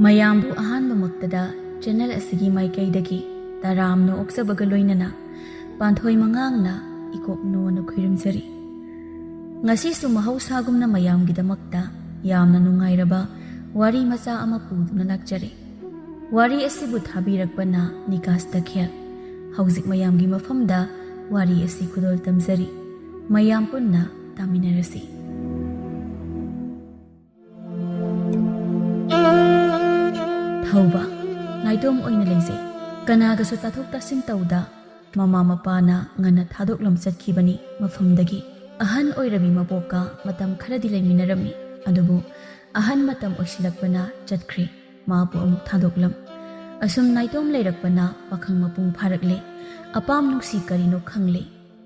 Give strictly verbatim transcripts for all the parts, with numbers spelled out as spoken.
ꯃꯌꯥꯝꯕꯨ ꯑꯍꯥꯟꯕꯃꯛꯇꯗ ꯆꯦꯅꯦꯜ ꯑꯁꯤꯒꯤ ꯃꯥꯏꯀꯩꯗꯒꯤ ꯇꯔꯥꯝꯅ ꯑꯣꯛꯆꯕꯒ ꯂꯣꯏꯅꯅ ꯄꯥꯟꯊꯣꯏ ꯃꯉꯥꯡꯅ ꯏꯀꯣꯛ ꯅꯣꯟꯅ ꯈꯨꯔꯨꯝꯖꯔꯤ꯫ ꯉꯁꯤꯁꯨ ꯃꯍꯧꯁꯥꯒꯨꯝꯅ ꯃꯌꯥꯝꯒꯤꯗꯃꯛꯇ ꯌꯥꯝꯅ ꯅꯨꯡꯉꯥꯏꯔꯕ ꯋꯥꯔꯤ ꯃꯆꯥ ꯑꯃ ꯄꯨꯗꯨꯅ ꯂꯥꯛꯆꯔꯤ꯫ ꯋꯥꯔꯤ ꯑꯁꯤꯕꯨ ꯊꯥꯕꯤꯔꯛꯄꯅ ꯅꯤꯀꯥꯁ ꯇꯈꯦꯜ꯫ ꯍꯧꯖꯤꯛ ꯃꯌꯥꯝꯒꯤ ꯃꯐꯝꯗ ꯋꯥꯔꯤ ꯑꯁꯤ ꯈꯨꯗꯣꯜ ꯇꯝꯖꯔꯤ꯫ ꯃꯌꯥꯝ ꯄꯨꯟꯅ ꯇꯥꯃꯤꯟꯅꯔꯁꯤ꯫ ꯊꯧꯕ ꯅꯥꯏꯇꯣꯝ ꯑꯣꯏꯅ ꯂꯩꯖꯩ꯫ ꯀꯅꯥꯒꯁꯨ ꯇꯥꯊꯣꯛ ꯇꯥꯁꯤꯟ ꯇꯧꯗ ꯃꯃꯥ ꯃꯄꯥꯅ ꯉꯟꯅ ꯊꯥꯗꯣꯛꯂꯝ ꯆꯠꯈꯤꯕꯅꯤ ꯃꯐꯝꯗꯒꯤ꯫ ꯑꯍꯟ ꯑꯣꯏꯔꯕꯤ ꯃꯕꯣꯛꯀ ꯃꯇꯝ ꯈꯔꯗꯤ ꯂꯩꯃꯤꯟꯅꯔꯝꯃꯤ꯫ ꯑꯗꯨꯕꯨ ꯑꯍꯟ ꯃꯇꯝ ꯑꯣꯏꯁꯤꯜꯂꯛꯄꯅ ꯆꯠꯈ꯭ꯔꯦ꯫ ꯃꯥꯕꯨ ꯑꯃꯨꯛ ꯊꯥꯗꯣꯛꯂꯝ꯫ ꯑꯁꯨꯝ ꯅꯥꯏꯇꯣꯝ ꯂꯩꯔꯛꯄꯅ ꯄꯥꯈꯪ ꯃꯄꯨꯡ ꯐꯥꯔꯛꯂꯦ꯫ ꯑꯄꯥꯝ ꯅꯨꯡꯁꯤ ꯀꯔꯤꯅꯣ ꯈꯪꯂꯦ꯫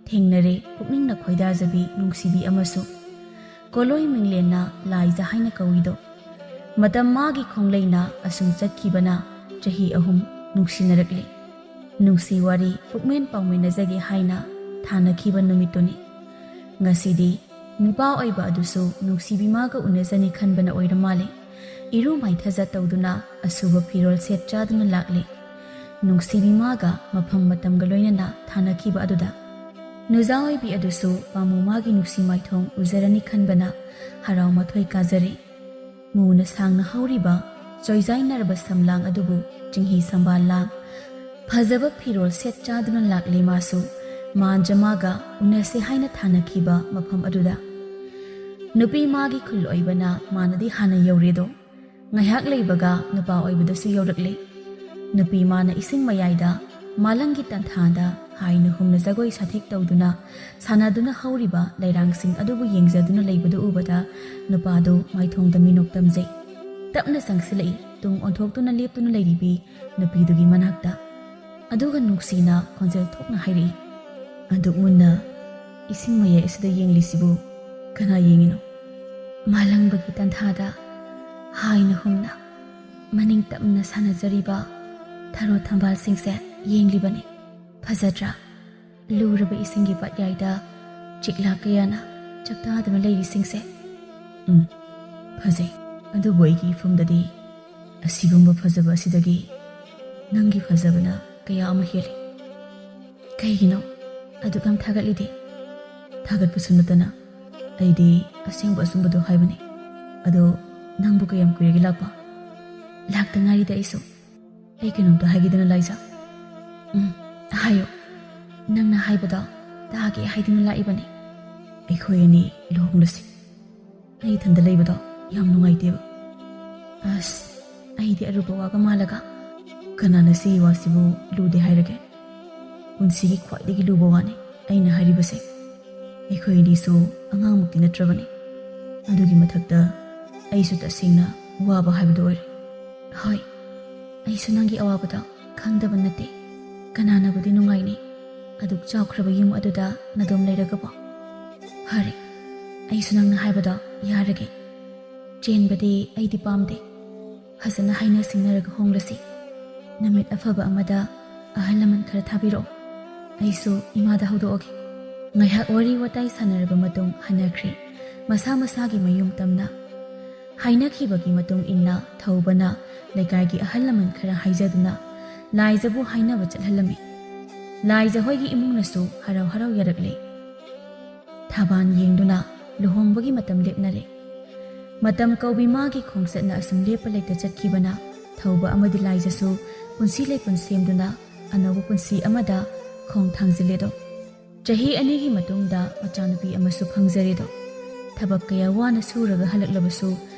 ꯊꯦꯡꯅꯔꯦ ꯄꯨꯛꯅꯤꯡꯅ ꯈꯣꯏꯗꯥꯖꯕꯤ ꯅꯨꯡꯁꯤꯕꯤ ꯑꯃꯁꯨ꯫ ꯀꯣꯂꯣꯏ ꯃꯤꯡꯂꯦꯟꯅ ꯂꯥꯏꯖ ꯍꯥꯏꯅ ꯀꯧꯏꯗꯣ꯫ ꯃꯇꯝ ꯃꯥꯒꯤ ꯈꯣꯡꯂꯩꯅ ꯑꯁꯨꯝ ꯆꯠꯈꯤꯕꯅ ꯆꯍꯤ ꯑꯍꯨꯝ ꯅꯨꯡꯁꯤꯅꯔꯛꯂꯦ꯫ ꯅꯨꯡꯁꯤ ꯋꯥꯔꯤ ꯄꯨꯛꯃꯦꯟ ꯄꯥꯎꯃꯤꯟꯅꯖꯒꯦ ꯍꯥꯏꯅ ꯊꯥꯅꯈꯤꯕ ꯅꯨꯃꯤꯠꯇꯨꯅꯤ꯫ ꯉꯁꯤꯗꯤ ꯅꯨꯄꯥ ꯑꯣꯏꯕ ꯑꯗꯨꯁꯨ ꯅꯨꯡꯁꯤꯕꯤ ꯃꯥꯒ ꯎꯅꯖꯅꯤ ꯈꯟꯕꯅ ꯑꯣꯏꯔ ꯃꯥꯜꯂꯦ꯫ ꯏꯔꯨ ꯃꯥꯏꯊꯖ ꯇꯧꯗꯨꯅ ꯑꯁꯨꯕ ꯐꯤꯔꯣꯜ ꯁꯦꯠ ꯆꯥꯗꯨꯅ ꯂꯥꯛꯂꯦ꯫ ꯅꯨꯡꯁꯤꯕꯤ ꯃꯥꯒ ꯃꯐꯝ ꯃꯇꯝꯒ ꯂꯣꯏꯅꯅ ꯊꯥꯅꯈꯤꯕ ꯑꯗꯨꯗ ꯅꯨꯖꯥ ꯑꯣꯏꯕꯤ ꯑꯗꯨꯁꯨ ꯄꯥꯃꯨ ꯃꯥꯒꯤ ꯅꯨꯡꯁꯤ ꯃꯥꯏꯊꯣꯡ ꯎꯖꯔꯅꯤ ꯈꯟꯕꯅ ꯍꯔꯥꯎ ꯃꯊꯣꯏ ꯀꯥꯖꯔꯦ꯫ ꯃꯨꯅ ꯁꯥꯡꯅ ꯍꯧꯔꯤꯕ ꯆꯣꯏꯖꯥꯏꯅꯔꯕ ꯁꯝꯂꯥꯡ ꯑꯗꯨꯕꯨ ꯆꯤꯡꯍꯤ ꯁꯝꯕꯥꯜ ꯂꯥꯡ ꯐꯖꯕ ꯐꯤꯔꯣꯜ ꯁꯦꯠ ꯆꯥꯗꯨꯅ ꯂꯥꯛꯂꯦ ꯃꯥꯁꯨ꯫ ꯃꯥꯟꯖ ꯃꯥꯒ ꯎꯅꯁꯦ ꯍꯥꯏꯅ ꯊꯥꯅꯈꯤꯕ ꯃꯐꯝ ꯑꯗꯨꯗ ꯅꯨꯄꯤ ꯃꯥꯒꯤ ꯈꯨꯜ ꯑꯣꯏꯕꯅ ꯃꯥꯅꯗꯤ ꯍꯥꯟꯅ ꯌꯧꯔꯦꯗꯣ꯫ ꯉꯥꯏꯍꯥꯛ ꯂꯩꯕꯒ ꯅꯨꯄꯥ ꯑꯣꯏꯕꯗꯁꯨ ꯌꯧꯔꯛꯂꯦ꯫ ꯅꯨꯄꯤ ꯃꯥꯅ ꯏꯁꯤꯡ ꯃꯌꯥꯏꯗ ꯃꯥꯂꯪꯒꯤ ꯇꯟꯊꯥꯗ ꯍꯥꯏꯅ ꯍꯨꯝꯅ ꯖꯒꯣꯏ ꯁꯥꯊꯦꯛ ꯇꯧꯗꯨꯅ ꯁꯥꯟꯅꯗꯨꯅ ꯍꯧꯔꯤꯕ ꯂꯩꯔꯥꯡꯁꯤꯡ ꯑꯗꯨꯕꯨ ꯌꯦꯡꯖꯗꯨꯅ ꯂꯩꯕꯗꯨ ꯎꯕꯗ ꯅꯨꯄꯥꯗꯨ ꯃꯥꯏꯊꯣꯡꯗ ꯃꯤꯅꯣꯛ ꯇꯝꯖꯩ꯫ ꯇꯞꯅ ꯆꯪꯁꯤꯜꯂꯛꯏ ꯇꯨꯡ ꯑꯣꯟꯊꯣꯛꯇꯨꯅ ꯂꯦꯞꯇꯨꯅ ꯂꯩꯔꯤꯕꯤ ꯅꯨꯄꯤꯗꯨꯒꯤ ꯃꯅꯥꯛꯇ꯫ ꯑꯗꯨꯒ ꯅꯨꯡꯁꯤꯅ ꯈꯣꯟꯖꯦꯜ ꯊꯣꯛꯅ ꯍꯥꯏꯔꯛꯏ, "ꯑꯗꯨꯛ ꯃꯨꯟꯅ ꯏꯁꯤꯡ ꯃꯌꯥꯏ ꯑꯁꯤꯗ ꯌꯦꯡꯂꯤꯁꯤꯕꯨ ꯀꯅꯥ ꯌꯦꯡꯉꯤꯅꯣ?" ꯃꯥꯂꯪꯕꯒꯤ ꯇꯟꯊꯥꯗ ꯍꯥꯏꯅ ꯍꯨꯝꯅ ꯃꯅꯤꯡ ꯇꯝꯅ ꯁꯥꯟꯅꯖꯔꯤꯕ ꯊꯔꯣ ꯊꯝꯕꯥꯜꯁꯤꯡꯁꯦ ꯌꯦꯡꯂꯤꯕꯅꯤ꯫ ꯐꯖꯗ꯭ꯔꯥ? ꯂꯨꯔꯕ ꯏꯁꯤꯡꯒꯤ ꯄꯥꯠꯌꯥꯏꯗ ꯆꯤꯛꯂꯥ ꯀꯌꯥꯅ ꯆꯥꯛꯇꯥꯗꯨꯅ ꯂꯩꯔꯤꯁꯤꯡꯁꯦ꯫ ꯎꯝ, ꯐꯖꯩ꯫ ꯑꯗꯨꯕꯨ ꯑꯩꯒꯤ ꯏꯐꯝꯗꯗꯤ ꯑꯁꯤꯒꯨꯝꯕ ꯐꯖꯕ ꯑꯁꯤꯗꯒꯤ ꯅꯪꯒꯤ ꯐꯖꯕꯅ ꯀꯌꯥ ꯑꯃ ꯍꯦꯜꯂꯤ꯫ ꯀꯩꯒꯤꯅꯣ ꯑꯗꯨꯛ ꯌꯥꯝ ꯊꯥꯒꯠꯂꯤꯗꯤ? ꯊꯥꯒꯠꯄꯁꯨ ꯅꯠꯇꯅ ꯑꯩꯗꯤ ꯑꯁꯦꯡꯕ ꯑꯆꯨꯝꯕꯗꯣ ꯍꯥꯏꯕꯅꯤ꯫ ꯑꯗꯣ ꯅꯪꯕꯨ ꯀꯌꯥꯝ ꯀꯨꯏꯔꯒꯦ ꯂꯥꯛꯄ? ꯂꯥꯛꯇ ꯉꯥꯏꯔꯤꯗ ꯑꯩꯁꯨ꯫ ꯑꯩ ꯀꯩꯅꯣꯝꯇ ꯍꯥꯏꯒꯦꯗꯅ ꯂꯥꯏꯖꯥ꯫ ꯎꯝ, ꯍꯥꯏꯌꯣ꯫ ꯅꯪꯅ ꯍꯥꯏꯕꯗꯣ ꯇꯥꯒꯦ ꯍꯥꯏꯗꯨꯅ ꯂꯥꯛꯏꯕꯅꯤ꯫ ꯑꯩꯈꯣꯏ ꯑꯅꯤ ꯂꯨꯍꯣꯡꯂꯁꯤ꯫ ꯑꯩ ꯏꯊꯟꯗ ꯂꯩꯕꯗꯣ ꯌꯥꯝ ꯅꯨꯡꯉꯥꯏꯇꯦꯕ꯫ ꯑꯁ, ꯑꯩꯗꯤ ꯑꯔꯨꯕ ꯋꯥꯒ ꯃꯥꯜꯂꯒ꯫ ꯀꯅꯥꯅ ꯁꯤꯒꯤ ꯋꯥꯁꯤꯕꯨ ꯂꯨꯗꯦ ꯍꯥꯏꯔꯒꯦ? ꯄꯨꯟꯁꯤꯒꯤ ꯈ꯭ꯋꯥꯏꯗꯒꯤ ꯂꯨꯕ ꯋꯥꯅꯤ ꯑꯩꯅ ꯍꯥꯏꯔꯤꯕꯁꯦ꯫ ꯑꯩꯈꯣꯏ ꯑꯅꯤꯁꯨ ꯑꯉꯥꯡꯃꯛꯇꯤ ꯅꯠꯇ꯭ꯔꯕꯅꯤ꯫ ꯑꯗꯨꯒꯤ ꯃꯊꯛꯇ ꯑꯩꯁꯨ ꯇꯁꯦꯡꯅ ꯋꯥꯕ ꯍꯥꯏꯕꯗꯨ ꯑꯣꯏꯔꯦ꯫ ꯍꯣꯏ, ꯑꯩꯁꯨ ꯅꯪꯒꯤ ꯑꯋꯥꯕꯗꯣ ꯈꯪꯗꯕ ꯅꯠꯇꯦ꯫ ꯀꯅꯥꯅꯕꯨꯗꯤ ꯅꯨꯡꯉꯥꯏꯅꯤ ꯑꯗꯨꯛ ꯆꯥꯎꯈ꯭ꯔꯕ ꯌꯨꯝ ꯑꯗꯨꯗ ꯅꯗꯣꯝ ꯂꯩꯔꯒꯕꯣ? ꯐꯔꯦ, ꯑꯩꯁꯨ ꯅꯪꯅ ꯍꯥꯏꯕꯗꯣ ꯌꯥꯔꯒꯦ꯫ ꯆꯦꯟꯕꯗꯤ ꯑꯩꯗꯤ ꯄꯥꯝꯗꯦ꯫ ꯐꯖꯅ ꯍꯥꯏꯅ ꯁꯤꯡꯅꯔꯒ ꯍꯣꯡꯂꯁꯤ꯫ ꯅꯨꯃꯤꯠ ꯑꯐꯕ ꯑꯃꯗ ꯑꯍꯜ ꯂꯃꯟ ꯈꯔ ꯊꯥꯕꯤꯔꯛꯑꯣ꯫ ꯑꯩꯁꯨ ꯏꯃꯥꯗ ꯍꯧꯗꯣꯛꯑꯒꯦ꯫ ꯉꯥꯏꯍꯥꯛ ꯋꯥꯔꯤ ꯋꯥꯇꯥꯏ ꯁꯥꯟꯅꯔꯕ ꯃꯇꯨꯡ ꯍꯟꯅꯈ꯭ꯔꯦ, ꯃꯁꯥ ꯃꯁꯥꯒꯤ ꯃꯌꯨꯝ ꯇꯝꯅ꯫ ꯍꯥꯏꯅꯈꯤꯕꯒꯤ ꯃꯇꯨꯡ ꯏꯟꯅ ꯊꯧꯕꯅ ꯂꯩꯀꯥꯏꯒꯤ ꯑꯍꯜ ꯂꯃꯟ ꯈꯔ ꯍꯥꯏꯖꯗꯨꯅ ꯂꯥꯏꯖꯕꯨ ꯍꯥꯏꯅꯕ ꯆꯠꯍꯜꯂꯝꯃꯤ꯫ ꯂꯥꯏꯖ ꯍꯣꯏꯒꯤ ꯏꯃꯨꯡꯅꯁꯨ ꯍꯔꯥꯎ ꯍꯔꯥꯎ ꯌꯥꯔꯛꯂꯦ꯫ ꯊꯥꯕꯥꯟ ꯌꯦꯡꯗꯨꯅ ꯂꯨꯍꯣꯡꯕꯒꯤ ꯃꯇꯝ ꯂꯦꯞꯅꯔꯦ꯫ ꯃꯇꯝ ꯀꯧꯕꯤ ꯃꯥꯒꯤ ꯈꯣꯡꯆꯠꯅ ꯑꯁꯨꯝ ꯂꯦꯞꯄ ꯂꯩꯇ ꯆꯠꯈꯤꯕꯅ ꯊꯧꯕ ꯑꯃꯗꯤ ꯂꯥꯏꯖꯁꯨ ꯄꯨꯟꯁꯤ ꯂꯩꯄꯨꯟ ꯁꯦꯝꯗꯨꯅ ꯑꯅꯧꯕ ꯄꯨꯟꯁꯤ ꯑꯃꯗ ꯈꯣꯡ ꯊꯥꯡꯖꯤꯜꯂꯦꯗꯣ꯫ ꯆꯍꯤ ꯑꯅꯤꯒꯤ ꯃꯇꯨꯡꯗ ꯃꯆꯥꯅꯨꯄꯤ ꯑꯃꯁꯨ ꯐꯪꯖꯔꯦꯗꯣ꯫ ꯊꯕꯛ ꯀꯌꯥ ꯋꯥꯅ ꯁꯨꯔꯒ ꯍꯜꯂꯛꯂꯕꯁꯨ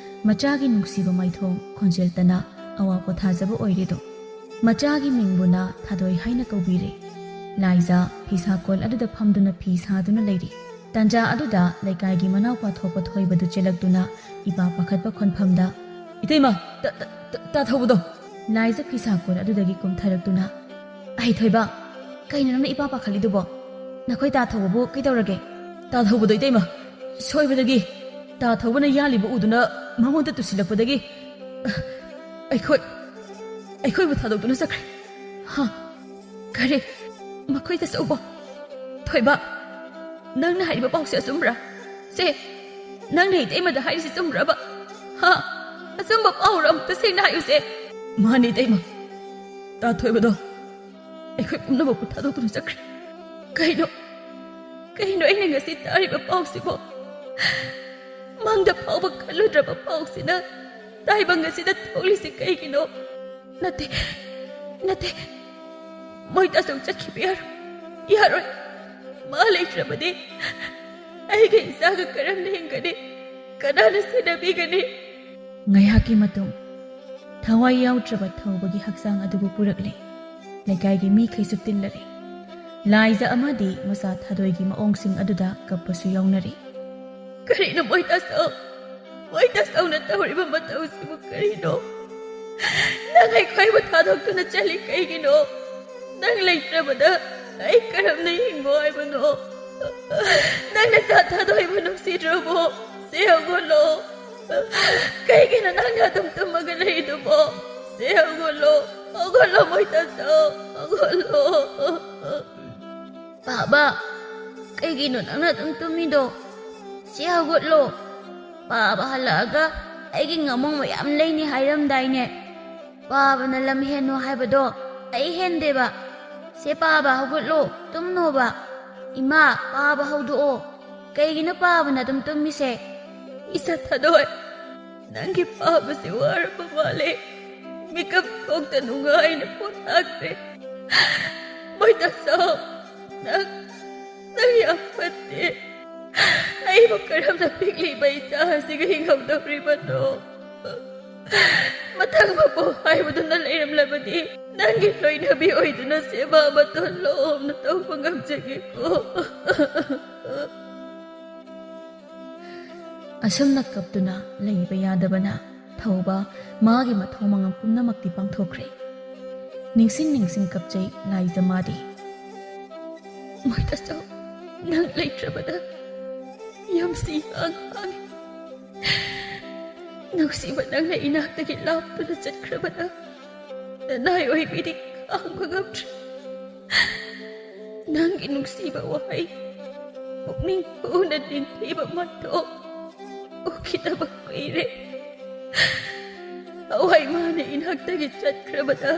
ꯃꯆꯥꯒꯤ ꯅꯨꯡꯁꯤꯕ ꯃꯥꯏꯊꯣꯡ ꯈꯣꯟꯖꯦꯜ ꯇꯅ ꯑꯋꯥ ꯄꯣꯊꯥꯖꯕ ꯑꯣꯏꯔꯦꯗꯣ꯫ ꯃꯆꯥꯒꯤ ꯃꯤꯡꯕꯨꯅ ꯊꯥꯗꯣꯏ ꯍꯥꯏꯅ ꯀꯧꯕꯤꯔꯦ꯫ ꯂꯥꯏꯖꯥ ꯐꯤꯁꯥꯀꯣꯜ ꯑꯗꯨꯗ ꯐꯝꯗꯨꯅ ꯐꯤ ꯁꯥꯗꯨꯅ ꯂꯩꯔꯤ꯫ ꯇꯥꯟꯖꯥ ꯑꯗꯨꯗ ꯂꯩꯀꯥꯏꯒꯤ ꯃꯅꯥꯎꯄꯥ ꯊꯣꯛꯄ ꯊꯣꯏꯕꯗꯨ ꯆꯦꯜꯂꯛꯇꯨꯅ ꯏꯄꯥ ꯄꯥꯈꯠꯄ ꯈꯣꯟꯐꯝꯗ, "ꯏꯇꯩꯃ, ꯇ-, ꯇ-, ꯇ-, ꯇꯥ ꯊꯧꯕꯗꯣ!" ꯂꯥꯏꯖ ꯐꯤꯁꯥꯀꯣꯜ ꯑꯗꯨꯗꯒꯤ ꯀꯨꯝꯊꯔꯛꯇꯨꯅ, "ꯑꯩ ꯊꯣꯏꯕ, ꯀꯩꯅꯣ ꯅꯪꯅ ꯏꯄꯥ ꯄꯥꯈꯠꯂꯤꯗꯨꯕꯣ? ꯅꯈꯣꯏ ꯇꯥ ꯊꯧꯕꯕꯨ ꯀꯩꯗꯧꯔꯒꯦ?" "ꯇꯥ ꯊꯧꯕꯗꯣ, ꯏꯇꯩꯃ, ꯁꯣꯏꯕꯗꯒꯤ ꯇꯥ ꯊꯧꯕꯅ ꯌꯥꯜꯂꯤꯕ ꯎꯗꯨꯅ ꯃꯉꯣꯟꯗ ꯇꯨꯁꯤꯜꯂꯛꯄꯗꯒꯤ ꯑꯩꯈꯣꯏ, ꯑꯩꯈꯣꯏꯕꯨ ꯊꯥꯗꯣꯛꯇꯨꯅ ꯆꯠꯈ꯭ꯔꯦ꯫" "ꯍꯥ? ꯀꯔꯤ? ꯃꯈꯣꯏ ꯇꯥꯆꯧꯕꯣ? ꯊꯣꯏꯕ, ꯅꯪꯅ ꯍꯥꯏꯔꯤꯕ ꯄꯥꯎꯁꯦ ꯑꯆꯨꯝꯕ꯭ꯔꯥ? ꯁꯦ, ꯅꯪꯅ ꯏꯇꯩꯃꯗ ꯍꯥꯏꯔꯤꯁꯤ ꯆꯨꯝꯕ꯭ꯔꯕ? ꯍꯥ?" ꯑꯆꯨꯝꯕ ꯄꯥꯎꯔꯣ? ꯑꯃꯨꯛꯇ ꯁꯦꯡꯅ ꯍꯥꯏꯌꯨꯁꯦ꯫ ꯃꯥꯅꯤ ꯏꯇꯩꯃ, ꯇꯥꯊꯣꯏꯕꯗꯣ ꯑꯩꯈꯣꯏ ꯄꯨꯝꯅꯃꯛꯄꯨ ꯊꯥꯗꯣꯛꯇꯨꯅ ꯆꯠꯈ꯭ꯔꯦ꯫ ꯀꯩꯅꯣ, ꯀꯩꯅꯣ ꯑꯩꯅ ꯉꯁꯤ ꯇꯥꯔꯤꯕ ꯄꯥꯎꯁꯤꯕꯣ? ꯃꯪꯗ ꯐꯥꯎꯕ ꯈꯜꯂꯨꯗ꯭ꯔꯕ ꯄꯥꯎꯁꯤꯅ ꯇꯥꯏꯕꯪ ꯑꯁꯤꯗ ꯊꯣꯛꯂꯤꯁꯤ ꯀꯩꯒꯤꯅꯣ? ꯅꯠꯇꯦ, ꯅꯠꯇꯦ, ꯃꯣꯏ ꯇꯥꯆꯧ ꯆꯠꯈꯤꯕ ꯌꯥꯔꯣꯏ, ꯌꯥꯔꯣꯏ꯫ ꯃꯥ ꯂꯩꯇ꯭ꯔꯕꯗꯤ ꯑꯩꯒ ꯏꯆꯥꯒ ꯀꯔꯝꯅ ꯍꯤꯡꯒꯅꯤ? ꯀꯅꯥꯅ ꯁꯦꯟꯅꯕꯤꯒꯅꯤ? ꯉꯥꯏꯍꯥꯛꯀꯤ ꯃꯇꯨꯡ ꯊꯋꯥꯏ ꯌꯥꯎꯗ꯭ꯔꯕ ꯊꯧꯕꯒꯤ ꯍꯛꯆꯥꯡ ꯑꯗꯨꯕꯨ ꯄꯨꯔꯛꯂꯦ꯫ ꯂꯩꯀꯥꯏꯒꯤ ꯃꯤꯈꯩꯁꯨ ꯇꯤꯜꯂꯔꯦ꯫ ꯂꯥꯏꯖ ꯑꯃꯗꯤ ꯃꯆꯥ ꯊꯥꯗꯣꯏꯒꯤ ꯃꯑꯣꯡꯁꯤꯡ ꯑꯗꯨꯗ ꯀꯞꯄꯁꯨ ꯌꯥꯎꯅꯔꯦ꯫ ꯀꯔꯤꯅꯣ ꯃꯣꯏ ꯇꯥꯆꯧ? ꯃꯣꯏ ꯇꯥꯆꯧꯅ ꯇꯧꯔꯤꯕ ꯃꯇꯧꯁꯤꯕꯨ ꯀꯔꯤꯅꯣ? ꯅꯪ ꯑꯩꯈꯣꯏꯕꯨ ꯊꯥꯗꯣꯛꯇꯨꯅ ꯆꯠꯂꯤ ꯀꯩꯒꯤꯅꯣ? ꯅꯪ ꯂꯩꯇ꯭ꯔꯕꯗ ꯑꯩ ꯀꯔꯝꯅ ꯍꯤꯡꯉꯣ ꯍꯥꯏꯕꯅꯣ? ꯅꯪ ꯅꯆꯥ ꯊꯥꯗꯣꯏꯕꯨ ꯅꯨꯡꯁꯤꯗ꯭ꯔꯕꯣ? ꯁꯦ ꯍꯧꯒꯠꯂꯣ꯫ ꯀꯩꯒꯤꯅꯣ ꯅꯪꯅ ꯑꯗꯨꯝ ꯇꯨꯝꯃꯒ ꯂꯩꯔꯤꯗꯨꯕꯣ? ꯁꯦ ꯍꯧꯒꯠꯂꯣ, ꯍꯧꯒꯠꯂꯣ ꯃꯣꯏ ꯇꯥꯆꯧ, ꯍꯧꯒꯠꯂꯣ꯫ ꯄꯥꯕ, ꯀꯩꯒꯤꯅꯣ ꯅꯪꯅ ꯑꯗꯨꯝ ꯇꯨꯝꯃꯤꯗꯣ? ꯁꯦ ꯍꯧꯒꯠꯂꯣ꯫ ꯄꯥꯕ ꯍꯜꯂꯛꯑꯒ ꯑꯩꯒꯤ ꯉꯥꯃꯣꯡ ꯃꯌꯥꯝ ꯂꯩꯅꯤ ꯍꯥꯏꯔꯝꯗꯥꯏꯅꯦ? ꯄꯥꯕꯅ ꯂꯝ ꯍꯦꯟꯅꯣ ꯍꯥꯏꯕꯗꯣ ꯑꯩ ꯍꯦꯟꯗꯦꯕ꯫ ꯁꯦ ꯄꯥꯕ ꯍꯧꯒꯠꯂꯣ, ꯇꯨꯝꯅꯣꯕ꯫ ꯏꯃꯥ, ꯄꯥꯕ ꯍꯧꯗꯣꯛꯑꯣ꯫ ꯀꯩꯒꯤꯅꯣ ꯄꯥꯕꯅ ꯑꯗꯨꯝ ꯇꯨꯝꯃꯤꯁꯦ? ꯏꯆꯥ ꯊꯥꯗꯣꯏ, ꯅꯪꯒꯤ ꯄꯥꯕꯁꯦ ꯋꯥꯔꯕ ꯃꯥꯜꯂꯦ꯫ ꯃꯤꯀꯞ ꯊꯣꯛꯇ ꯅꯨꯡꯉꯥꯏꯅ ꯄꯣꯊꯥꯈ꯭ꯔꯦ꯫ ꯃꯣꯏ ꯇꯥꯆꯧ, ꯅꯪ, ꯅꯪ ꯌꯥꯝ ꯐꯠꯇꯦ꯫ ꯑꯩꯕꯨ ꯀꯔꯝꯅ ꯄꯤꯛꯂꯤꯕ ꯏꯆꯥ ꯑꯁꯤꯒ ꯍꯤꯡꯍꯧꯗꯧꯔꯤꯕꯅꯣ? ꯃꯊꯪ ꯃꯄꯣꯛ ꯍꯥꯏꯕꯗꯨꯅ ꯂꯩꯔꯝꯂꯕꯗꯤ ꯅꯪꯒꯤ ꯂꯣꯏꯅꯕꯤ ꯑꯣꯏꯗꯨꯅ ꯁꯦꯕꯥ ꯃꯇꯣꯟ ꯂꯣꯝꯅ ꯇꯧꯕ ꯉꯝꯖꯒꯦꯀꯣ꯫ ꯑꯁꯨꯝꯅ ꯀꯞꯇꯨꯅ ꯂꯩꯕ ꯌꯥꯗꯕꯅ ꯊꯧꯕ ꯃꯥꯒꯤ ꯃꯊꯧ ꯃꯉꯝ ꯄꯨꯝꯅꯃꯛꯇꯤ ꯄꯥꯡꯊꯣꯛꯈ꯭ꯔꯦ꯫ ꯅꯤꯡꯁꯤꯡ ꯅꯤꯡꯁꯤꯡ ꯀꯞꯆꯩ ꯂꯥꯏꯖ ꯃꯥꯗꯤ꯫ ꯃꯣꯏ ꯇꯥꯆꯧ, ꯅꯪ ꯂꯩꯇ꯭ꯔꯕꯗ ꯌꯨꯝꯁꯤ ꯏꯍꯥꯡ ꯍꯥꯡꯉꯤ꯫ ꯅꯨꯡꯁꯤꯕ ꯅꯪꯅ ꯏꯅꯥꯛꯇꯒꯤ ꯂꯥꯞꯇꯨꯅ ꯆꯠꯈ꯭ꯔꯕꯗ ꯅꯅꯥꯏ ꯑꯣꯏꯕꯤꯗꯤ ꯈꯥꯡꯕ ꯉꯝꯗ꯭ꯔꯦ꯫ ꯅꯪꯒꯤ ꯅꯨꯡꯁꯤꯕ ꯋꯥꯍꯩ, ꯄꯨꯛꯅꯤꯡ ꯍꯨꯅ ꯅꯤꯡꯊꯤꯕ ꯃꯥꯏꯊꯣꯡ ꯎꯈꯤꯗꯕ ꯀꯨꯏꯔꯦ꯫ ꯊꯋꯥꯏ ꯃꯥꯅ ꯏꯅꯥꯛꯇꯒꯤ ꯆꯠꯈ꯭ꯔꯕꯗ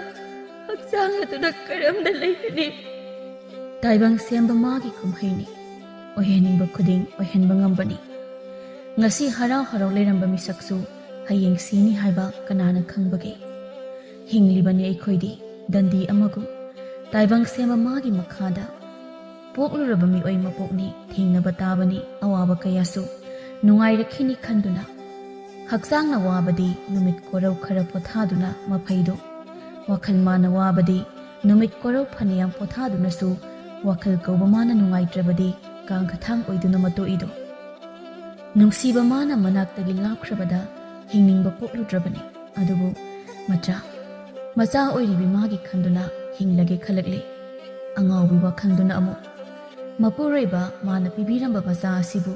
ꯍꯛꯆꯥꯡ ꯑꯗꯨꯅ ꯀꯔꯝꯅ ꯂꯩꯒꯅꯤ? ꯇꯥꯏꯕꯪ ꯁꯦꯝꯕ ꯃꯥꯒꯤ ꯀꯨꯝꯍꯩꯅꯤ꯫ ꯑꯣꯏꯍꯟꯅꯤꯡꯕ ꯈꯨꯗꯤꯡ ꯑꯣꯏꯍꯟꯕ ꯉꯝꯕꯅꯤ꯫ ꯉꯁꯤ ꯍꯔꯥꯎ ꯍꯔꯥꯎ ꯂꯩꯔꯝꯕ ꯃꯤꯁꯛꯁꯨ ꯍꯌꯦꯡ ꯁꯤꯅꯤ ꯍꯥꯏꯕ ꯀꯅꯥꯅ ꯈꯪꯕꯒꯦ? ꯍꯤꯡꯂꯤꯕꯅꯤ ꯑꯩꯈꯣꯏꯗꯤ ꯗꯟꯗꯤ ꯑꯃꯒꯨꯝ꯫ ꯇꯥꯏꯕꯪ ꯁꯦꯝꯕ ꯃꯥꯒꯤ ꯃꯈꯥꯗ ꯄꯣꯛꯂꯨꯔꯕ ꯃꯤꯑꯣꯏ ꯃꯄꯣꯛꯅꯤ, ꯊꯦꯡꯅꯕ ꯇꯥꯕꯅꯤ ꯑꯋꯥꯕ ꯀꯌꯥꯁꯨ꯫ ꯅꯨꯡꯉꯥꯏꯔꯛꯈꯤꯅꯤ ꯈꯟꯗꯨꯅ꯫ ꯍꯛꯆꯥꯡꯅ ꯋꯥꯕꯗꯤ ꯅꯨꯃꯤꯠ ꯀꯣꯔꯧ ꯈꯔ ꯄꯣꯊꯥꯗꯨꯅ ꯃꯐꯩꯗꯣ꯫ ꯋꯥꯈꯜ ꯃꯥꯅ ꯋꯥꯕꯗꯤ ꯅꯨꯃꯤꯠ ꯀꯣꯔꯧ ꯐꯅꯌꯥꯝ ꯄꯣꯊꯥꯗꯨꯅꯁꯨ ꯋꯥꯈꯜ ꯀꯧꯕ ꯃꯥꯅ ꯅꯨꯡꯉꯥꯏꯇ꯭ꯔꯕꯗꯤ ꯀꯥꯡꯈꯊꯥꯡ ꯑꯣꯏꯗꯨꯅ ꯃꯇꯣꯛꯏꯗꯣ꯫ ꯅꯨꯡꯁꯤꯕ ꯃꯥꯅ ꯃꯅꯥꯛꯇꯒꯤ ꯂꯥꯞꯈ꯭ꯔꯕꯗ ꯍꯤꯡꯅꯤꯡꯕ ꯄꯣꯛꯂꯨꯗ꯭ꯔꯕꯅꯤ꯫ ꯑꯗꯨꯕꯨ ꯃꯆꯥ, ꯃꯆꯥ ꯑꯣꯏꯔꯤꯕꯤ ꯃꯥꯒꯤ ꯈꯟꯗꯨꯅ ꯍꯤꯡꯂꯒꯦ ꯈꯜꯂꯛꯂꯤ꯫ ꯑꯉꯥꯎꯕꯤ ꯋꯥꯈꯜꯗꯨꯅ ꯑꯃꯨꯛ ꯃꯄꯨꯔꯣꯏꯕ ꯃꯥꯅ ꯄꯤꯕꯤꯔꯝꯕ ꯃꯆꯥ ꯑꯁꯤꯕꯨ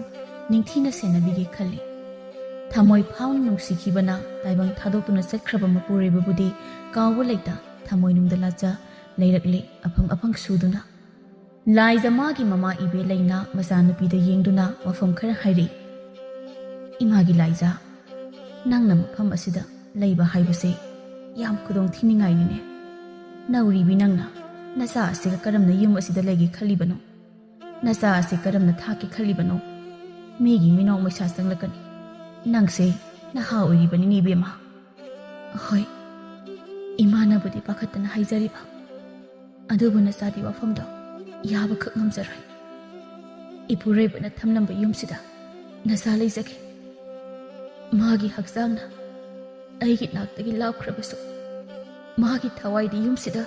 ꯅꯤꯡꯊꯤꯅ ꯁꯦꯟꯅꯕꯤꯒꯦ ꯈꯜꯂꯤ꯫ ꯊꯃꯣꯏ ꯐꯥꯎꯅ ꯅꯨꯡꯁꯤꯈꯤꯕꯅ ꯇꯥꯏꯕꯪ ꯊꯥꯗꯣꯛꯇꯨꯅ ꯆꯠꯈ꯭ꯔꯕ ꯃꯄꯨꯔꯣꯏꯕꯕꯨꯗꯤ ꯀꯥꯎꯕ ꯂꯩꯇ ꯊꯃꯣꯏꯅꯨꯡꯗ ꯂꯥꯠꯆ ꯂꯩꯔꯛꯂꯤ ꯑꯐꯪ ꯑꯐꯪ ꯁꯨꯗꯨꯅ꯫ ꯂꯥꯏꯖ ꯃꯥꯒꯤ ꯃꯃꯥ ꯏꯕꯦ ꯂꯩꯅ ꯃꯆꯥꯅꯨꯄꯤꯗ ꯌꯦꯡꯗꯨꯅ ꯋꯥꯐꯝ ꯈꯔ ꯍꯥꯏꯔꯤ꯫ ꯏꯃꯥꯒꯤ ꯂꯥꯏꯖ, ꯅꯪꯅ ꯃꯐꯝ ꯑꯁꯤꯗ ꯂꯩꯕ ꯍꯥꯏꯕꯁꯦ ꯌꯥꯝ ꯈꯨꯗꯣꯡ ꯊꯤꯅꯤꯡꯉꯥꯏꯅꯤꯅꯦ꯫ ꯅꯧꯔꯤꯕꯤ ꯅꯪꯅ ꯅꯆꯥ ꯑꯁꯤꯒ ꯀꯔꯝꯅ ꯌꯨꯝ ꯑꯁꯤꯗ ꯂꯩꯒꯦ ꯈꯜꯂꯤꯕꯅꯣ? ꯅꯆꯥ ꯑꯁꯤ ꯀꯔꯝꯅ ꯊꯥꯛꯀꯦ ꯈꯜꯂꯤꯕꯅꯣ? ꯃꯤꯒꯤ ꯃꯤꯅꯣꯛ ꯃꯩꯁꯥ ꯆꯪꯂꯛꯀꯅꯤ꯫ ꯅꯪꯁꯦ ꯅꯍꯥ ꯑꯣꯏꯔꯤꯕꯅꯤꯅꯦ ꯏꯕꯦꯝꯃ꯫ ꯍꯣꯏ, ꯏꯃꯥꯅꯕꯨꯗꯤ ꯄꯥꯈꯠꯇꯅ ꯍꯥꯏꯖꯔꯤꯕ, ꯑꯗꯨꯕꯨ ꯅꯆꯥꯗꯤ ꯋꯥꯐꯝꯗꯣ ꯌꯥꯕꯈꯛ ꯉꯝꯖꯔꯣꯏ꯫ ꯏꯄꯨꯔꯣꯏꯕꯅ ꯊꯝꯂꯝꯕ ꯌꯨꯝꯁꯤꯗ ꯅꯆꯥ ꯂꯩꯖꯒꯦ꯫ ꯃꯥꯒꯤ ꯍꯛꯆꯥꯡꯅ ꯑꯩꯒꯤ ꯅꯥꯛꯇꯒꯤ ꯂꯥꯞꯈ꯭ꯔꯕꯁꯨ, ꯃꯥꯒꯤ ꯊꯋꯥꯏꯗꯤ ꯌꯨꯝꯁꯤꯗ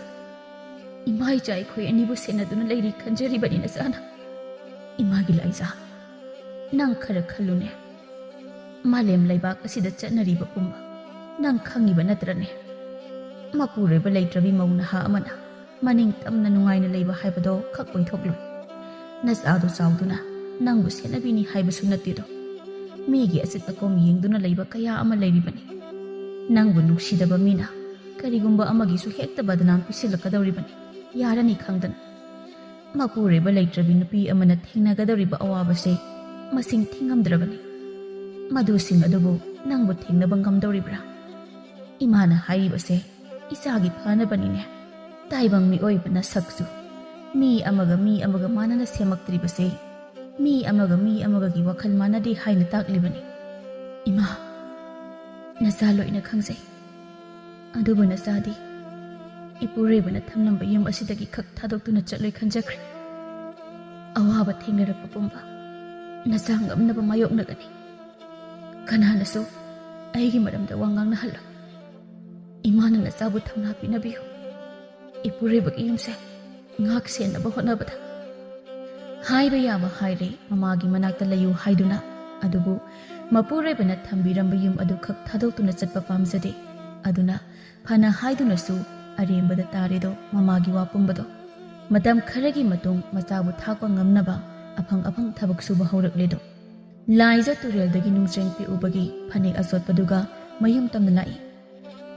ꯏꯃꯥ ꯏꯆꯥ ꯑꯩꯈꯣꯏ ꯑꯅꯤꯕꯨ ꯁꯦꯟꯅꯗꯨꯅ ꯂꯩꯔꯤ ꯈꯟꯖꯔꯤꯕꯅꯤ ꯅꯆꯥꯅ꯫ ꯏꯃꯥꯒꯤ ꯂꯥꯏꯖꯥ, ꯅꯪ ꯈꯔ ꯈꯜꯂꯨꯅꯦ꯫ ꯃꯥꯂꯦꯝ ꯂꯩꯕꯥꯛ ꯑꯁꯤꯗ ꯆꯠꯅꯔꯤꯕ ꯄꯨꯝꯕ ꯅꯪ ꯈꯪꯉꯤꯕ ꯅꯠꯇ꯭ꯔꯅꯦ? ꯃꯄꯨꯔꯣꯏꯕ ꯂꯩꯇ꯭ꯔꯕꯤ ꯃꯧ ꯅꯍꯥ ꯑꯃꯅ ꯃꯅꯤꯡ ꯇꯝꯅ ꯅꯨꯡꯉꯥꯏꯅ ꯂꯩꯕ ꯍꯥꯏꯕꯗꯣ ꯈꯛ ꯑꯣꯏꯊꯣꯛꯂꯣꯏ꯫ ꯅꯆꯥꯗꯣ ꯆꯥꯎꯗꯨꯅ ꯅꯪꯕꯨ ꯁꯦꯟꯅꯕꯤꯅꯤ ꯍꯥꯏꯕꯁꯨ ꯅꯠꯇꯦꯗꯣ꯫ ꯃꯤꯒꯤ ꯑꯆꯤꯠ ꯑꯀꯣꯝ ꯌꯦꯡꯗꯨꯅ ꯂꯩꯕ ꯀꯌꯥ ꯑꯃ ꯂꯩꯔꯤꯕꯅꯤ꯫ ꯅꯪꯕꯨ ꯅꯨꯡꯁꯤꯗꯕ ꯃꯤꯅ ꯀꯔꯤꯒꯨꯝꯕ ꯑꯃꯒꯤꯁꯨ ꯍꯦꯛꯇ ꯕꯗꯅꯥꯝ ꯄꯤꯁꯤꯜꯂꯛꯀꯗꯧꯔꯤꯕꯅꯤ, ꯌꯥꯔꯅꯤ ꯈꯪꯗꯅ꯫ ꯃꯄꯨꯔꯣꯏꯕ ꯂꯩꯇ꯭ꯔꯕꯤ ꯅꯨꯄꯤ ꯑꯃꯅ ꯊꯦꯡꯅꯒꯗꯧꯔꯤꯕ ꯑꯋꯥꯕꯁꯦ ꯃꯁꯤꯡ ꯊꯤꯉꯝꯗ꯭ꯔꯕꯅꯤ꯫ ꯃꯗꯨꯁꯤꯡ ꯑꯗꯨꯕꯨ ꯅꯪꯕꯨ ꯊꯦꯡꯅꯕ ꯉꯝꯗꯧꯔꯤꯕ꯭ꯔꯥ? ꯏꯃꯥꯅ ꯍꯥꯏꯔꯤꯕꯁꯦ ꯏꯆꯥꯒꯤ ꯐꯅꯕꯅꯤꯅꯦ꯫ ꯇꯥꯏꯕꯪ ꯃꯤꯑꯣꯏꯕꯅ ꯁꯛꯁꯨ ꯃꯤ ꯑꯃꯒ ꯃꯤ ꯑꯃꯒ ꯃꯥꯟꯅꯅ ꯁꯦꯝꯃꯛꯇ꯭ꯔꯤꯕꯁꯦ, ꯃꯤ ꯑꯃꯒ ꯃꯤ ꯑꯃꯒꯒꯤ ꯋꯥꯈꯜ ꯃꯥꯟꯅꯗꯦ ꯍꯥꯏꯅ ꯇꯥꯛꯂꯤꯕꯅꯤ꯫ ꯏꯃꯥ, ꯅꯆꯥ ꯂꯣꯏꯅ ꯈꯪꯖꯩ꯫ ꯑꯗꯨꯕꯨ ꯅꯆꯥꯗꯤ ꯏꯄꯨꯔꯣꯏꯕꯅ ꯊꯝꯂꯝꯕ ꯌꯨꯝ ꯑꯁꯤꯗꯒꯤ ꯈꯛ ꯊꯥꯗꯣꯛꯇꯨꯅ ꯆꯠꯂꯣꯏ ꯈꯟꯖꯈ꯭ꯔꯦ꯫ ꯑꯋꯥꯕ ꯊꯦꯡꯅꯔꯛꯄ ꯄꯨꯝꯕ ꯅꯆꯥ ꯉꯝꯅꯕ ꯃꯥꯌꯣꯛꯅꯒꯅꯤ꯫ ꯀꯅꯥꯅꯁꯨ ꯑꯩꯒꯤ ꯃꯔꯝꯗ ꯋꯥ ꯉꯥꯡꯅꯍꯜꯂꯣꯏ꯫ ꯏꯃꯥꯅ ꯅꯆꯥꯕꯨ ꯊꯧꯅꯥ ꯄꯤꯅꯕꯤꯌꯨ꯫ ꯏꯄꯨꯔꯣꯏꯕꯒꯤ ꯌꯨꯝꯁꯦ ꯉꯥꯛ ꯁꯦꯟꯅꯕ ꯍꯣꯠꯅꯕꯗ꯫ ꯍꯥꯏꯕ ꯌꯥꯕ ꯍꯥꯏꯔꯦ ꯃꯃꯥꯒꯤ ꯃꯅꯥꯛꯇ ꯂꯩꯌꯨ ꯍꯥꯏꯗꯨꯅ꯫ ꯑꯗꯨꯕꯨ ꯃꯄꯨꯔꯣꯏꯕꯅ ꯊꯝꯕꯤꯔꯝꯕ ꯌꯨꯝ ꯑꯗꯨ ꯈꯛ ꯊꯥꯗꯣꯛꯇꯨꯅ ꯆꯠꯄ ꯄꯥꯝꯖꯗꯦ꯫ ꯑꯗꯨꯅ ꯐꯅ ꯍꯥꯏꯗꯨꯅꯁꯨ ꯑꯔꯦꯝꯕꯗ ꯇꯥꯔꯦꯗꯣ ꯃꯃꯥꯒꯤ ꯋꯥ ꯄꯨꯝꯕꯗꯣ꯫ ꯃꯇꯝ ꯈꯔꯒꯤ ꯃꯇꯨꯡ ꯃꯆꯥꯕꯨ ꯊꯥꯛꯄ ꯉꯝꯅꯕ ꯑꯐꯪ ꯑꯐꯪ ꯊꯕꯛ ꯁꯨꯕ ꯍꯧꯔꯛꯂꯦꯗꯣ꯫ ꯂꯥꯏꯖ ꯇꯨꯔꯦꯜꯗꯒꯤ ꯅꯨꯡꯖ꯭ꯔꯦꯡ ꯄꯦꯛꯎꯕꯒꯤ ꯐꯅꯦꯛ ꯑꯆꯣꯠꯄꯗꯨꯒ ꯃꯌꯨꯝ ꯇꯝꯅ ꯂꯥꯛꯏ꯫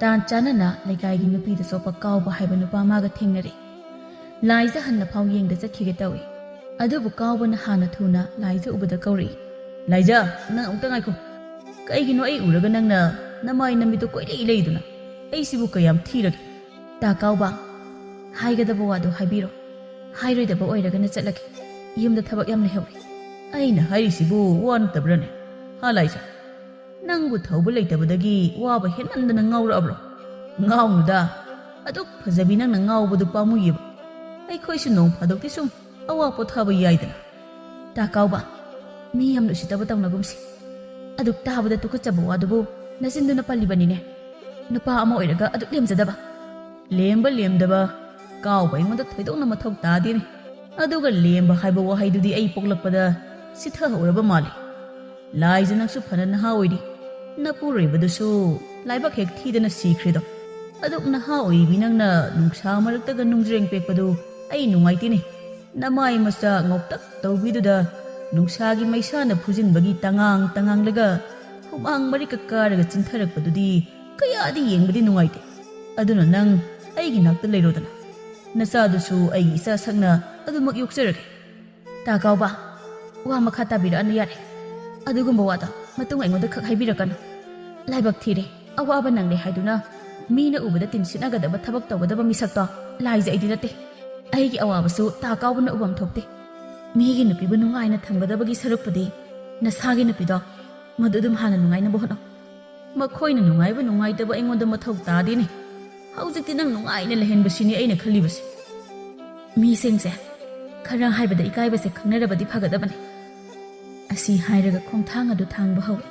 ꯇꯥꯟ ꯆꯥꯅꯅ ꯂꯩꯀꯥꯏꯒꯤ ꯅꯨꯄꯤꯗ ꯆꯣꯞꯄ ꯀꯥꯎꯕ ꯍꯥꯏꯕ ꯅꯨꯄꯥ ꯑꯃꯒ ꯊꯦꯡꯅꯔꯦ꯫ ꯂꯥꯏꯖ ꯍꯟꯅ ꯐꯥꯎ ꯌꯦꯡꯗ ꯆꯠꯈꯤꯒꯦ ꯇꯧꯏ꯫ ꯑꯗꯨꯕꯨ ꯀꯥꯎꯕꯅ ꯍꯥꯟꯅ ꯊꯨꯅ ꯂꯥꯏꯖ ꯎꯕꯗ ꯀꯧꯔꯛꯏ꯫ "ꯂꯥꯏꯖ, ꯅꯪ ꯑꯃꯨꯛꯇ ꯉꯥꯏꯈꯣ꯫ ꯀꯩꯒꯤꯅꯣ ꯑꯩ ꯎꯔꯒ ꯅꯪꯅ ꯅꯃꯥꯏ ꯅꯃꯤꯠꯇꯣ ꯀꯣꯏꯂꯩ ꯂꯩꯗꯨꯅ? ꯑꯩꯁꯤꯕꯨ ꯀꯌꯥꯝ ꯊꯤꯔꯒꯦ?" "ꯇꯥ ꯀꯥꯎꯕ, ꯍꯥꯏꯒꯗꯕ ꯋꯥꯗꯣ ꯍꯥꯏꯕꯤꯔꯣ꯫ ꯍꯥꯏꯔꯣꯏꯗꯕ ꯑꯣꯏꯔꯒꯅ ꯆꯠꯂꯒꯦ꯫ ꯌꯨꯝꯗ ꯊꯕꯛ ꯌꯥꯝ ꯂꯩꯍꯧꯋꯤ꯫" "ꯑꯩꯅ ꯍꯥꯏꯔꯤꯁꯤꯕꯨ ꯋꯥ ꯅꯠꯇꯕ꯭ꯔꯥꯅꯦ? ꯍꯥ ꯂꯥꯏꯖ? ꯅꯪꯕꯨ ꯊꯧꯕ ꯂꯩꯇꯕꯗꯒꯤ ꯋꯥꯕ ꯍꯦꯟꯃꯟꯗꯅ ꯉꯥꯎꯔꯛꯑꯕ꯭ꯔꯣ?" "ꯉꯥꯎꯅꯨꯗ, ꯑꯗꯨꯛ ꯐꯖꯕꯤ ꯅꯪꯅ ꯉꯥꯎꯕꯗꯨ ꯄꯥꯝꯃꯨꯏꯌꯦꯕ꯫ ꯑꯩꯈꯣꯏꯁꯨ ꯅꯣꯡ ꯐꯥꯗꯣꯛꯇꯤ ꯁꯨꯝ ꯑꯋꯥ ꯄꯣꯊꯥꯕ ꯌꯥꯏꯗꯅ꯫" "ꯇꯥ ꯀꯥꯎꯕ, ꯃꯤ ꯌꯥꯝꯅ ꯎꯁꯤꯠꯇꯕ ꯇꯧꯅꯒꯨꯝꯁꯤ꯫ ꯑꯗꯨꯛ ꯇꯥꯕꯗ ꯇꯨꯀꯠꯆꯕ ꯋꯥꯗꯨꯕꯨ ꯅꯆꯤꯟꯗꯨꯅ ꯄꯜꯂꯤꯕꯅꯤꯅꯦ꯫ ꯅꯨꯄꯥ ꯑꯃ ꯑꯣꯏꯔꯒ ꯑꯗꯨꯛ ꯂꯦꯝꯖꯗꯕ꯫" "ꯂꯦꯝꯕ ꯂꯦꯝꯗꯕ ꯀꯥꯎꯕ ꯑꯩꯉꯣꯟꯗ ꯊꯣꯏꯗꯣꯛꯅ ꯃꯊꯧ ꯇꯥꯗꯦꯅꯦ꯫ ꯑꯗꯨꯒ ꯂꯦꯝꯕ ꯍꯥꯏꯕ ꯋꯥꯍꯩꯗꯨꯗꯤ ꯑꯩ ꯄꯣꯛꯂꯛꯄꯗ ꯁꯤꯊꯍꯧꯔꯕ ꯃꯥꯜꯂꯤ꯫ ꯂꯥꯏꯖ, ꯅꯪꯁꯨ ꯐꯅ ꯅꯍꯥ ꯑꯣꯏꯔꯤ꯫ ꯅꯄꯨꯔꯣꯏꯕꯗꯨꯁꯨ ꯂꯥꯏꯕꯛ ꯍꯦꯛ ꯊꯤꯗꯅ ꯁꯤꯈ꯭ꯔꯦꯗꯣ꯫ ꯑꯗꯨꯛ ꯅꯍꯥ ꯑꯣꯏꯔꯤꯕꯤ ꯅꯪꯅ ꯅꯨꯡꯁꯥ ꯃꯔꯛꯇꯒ ꯅꯨꯡꯖ꯭ꯔꯦꯡ ꯄꯦꯛꯄꯗꯨ ꯑꯩ ꯅꯨꯡꯉꯥꯏꯇꯦꯅꯦ꯫ ꯅꯃꯥꯏ ꯃꯆꯥ ꯉꯧꯇꯛ ꯇꯧꯕꯤꯗꯨꯗ ꯅꯨꯡꯁꯥꯒꯤ ꯃꯩꯁꯥꯅ ꯐꯨꯖꯤꯟꯕꯒꯤ ꯇꯉꯥꯡ ꯇꯉꯥꯡꯂꯒ ꯍꯨꯃꯥꯡ ꯃꯔꯤꯛꯀ ꯀꯥꯔꯒ ꯆꯤꯟꯊꯔꯛꯄꯗꯨꯗꯤ ꯀꯌꯥꯗꯤ ꯌꯦꯡꯕꯗꯤ ꯅꯨꯡꯉꯥꯏꯇꯦ꯫ ꯑꯗꯨꯅ ꯅꯪ ꯑꯩꯒꯤ ꯅꯥꯛꯇ ꯂꯩꯔꯣꯗꯅ꯫ ꯅꯆꯥꯗꯨꯁꯨ ꯑꯩꯒꯤ ꯏꯆꯥ ꯁꯛꯅ ꯑꯗꯨꯃꯛ ꯌꯣꯛꯆꯔꯒꯦ꯫" "ꯇꯥ ꯀꯥꯎꯕ, ꯋꯥ ꯃꯈꯥ ꯇꯥꯕꯤꯔꯛꯑꯅꯨ ꯌꯥꯔꯦ꯫ ꯑꯗꯨꯒꯨꯝꯕ ꯋꯥꯗꯣ ꯃꯇꯨꯡ ꯑꯩꯉꯣꯟꯗ ꯈꯛ ꯍꯥꯏꯕꯤꯔꯛꯀꯅꯨ꯫ ꯂꯥꯏꯕꯛ ꯊꯤꯔꯦ꯫ ꯑꯋꯥꯕ ꯅꯪꯂꯦ ꯍꯥꯏꯗꯨꯅ ꯃꯤꯅ ꯎꯕꯗ ꯇꯤꯟꯁꯤꯠꯅꯒꯗꯕ ꯊꯕꯛ ꯇꯧꯒꯗꯕ ꯃꯤꯁꯛꯇꯣ ꯂꯥꯏꯖ ꯑꯩꯗꯤ ꯅꯠꯇꯦ꯫ ꯑꯩꯒꯤ ꯑꯋꯥꯕꯁꯨ ꯇꯥ ꯀꯥꯎꯕꯅ ꯎꯐꯝ ꯊꯣꯛꯇꯦ꯫ ꯃꯤꯒꯤ ꯅꯨꯄꯤꯕꯨ ꯅꯨꯡꯉꯥꯏꯅ ꯊꯝꯒꯗꯕꯒꯤ ꯁꯔꯨꯛꯄꯨꯗꯤ ꯅꯁꯥꯒꯤ ꯅꯨꯄꯤꯗꯣ ꯃꯗꯨ ꯑꯗꯨꯝ ꯍꯥꯟꯅ ꯅꯨꯡꯉꯥꯏꯅꯕ ꯍꯣꯠꯅꯧ꯫ ꯃꯈꯣꯏꯅ ꯅꯨꯡꯉꯥꯏꯕ ꯅꯨꯡꯉꯥꯏꯇꯕ ꯑꯩꯉꯣꯟꯗ ꯃꯊꯧ ꯇꯥꯗꯦꯅꯦ꯫ ꯍꯧꯖꯤꯛꯇꯤ ꯅꯪ ꯅꯨꯡꯉꯥꯏꯅ ꯂꯩꯍꯟꯕꯁꯤꯅꯤ ꯑꯩꯅ ꯈꯜꯂꯤꯕꯁꯦ꯫ ꯃꯤꯁꯤꯡꯁꯦ ꯈꯔ ꯍꯥꯏꯕꯗ ꯏꯀꯥꯏꯕꯁꯦ ꯈꯪꯅꯔꯕꯗꯤ ꯐꯒꯗꯕꯅꯤ꯫ ꯑꯁꯤ ꯍꯥꯏꯔꯒ ꯈꯣꯡꯊꯥꯡ ꯑꯗꯨ ꯊꯥꯡꯕ ꯍꯧꯏ꯫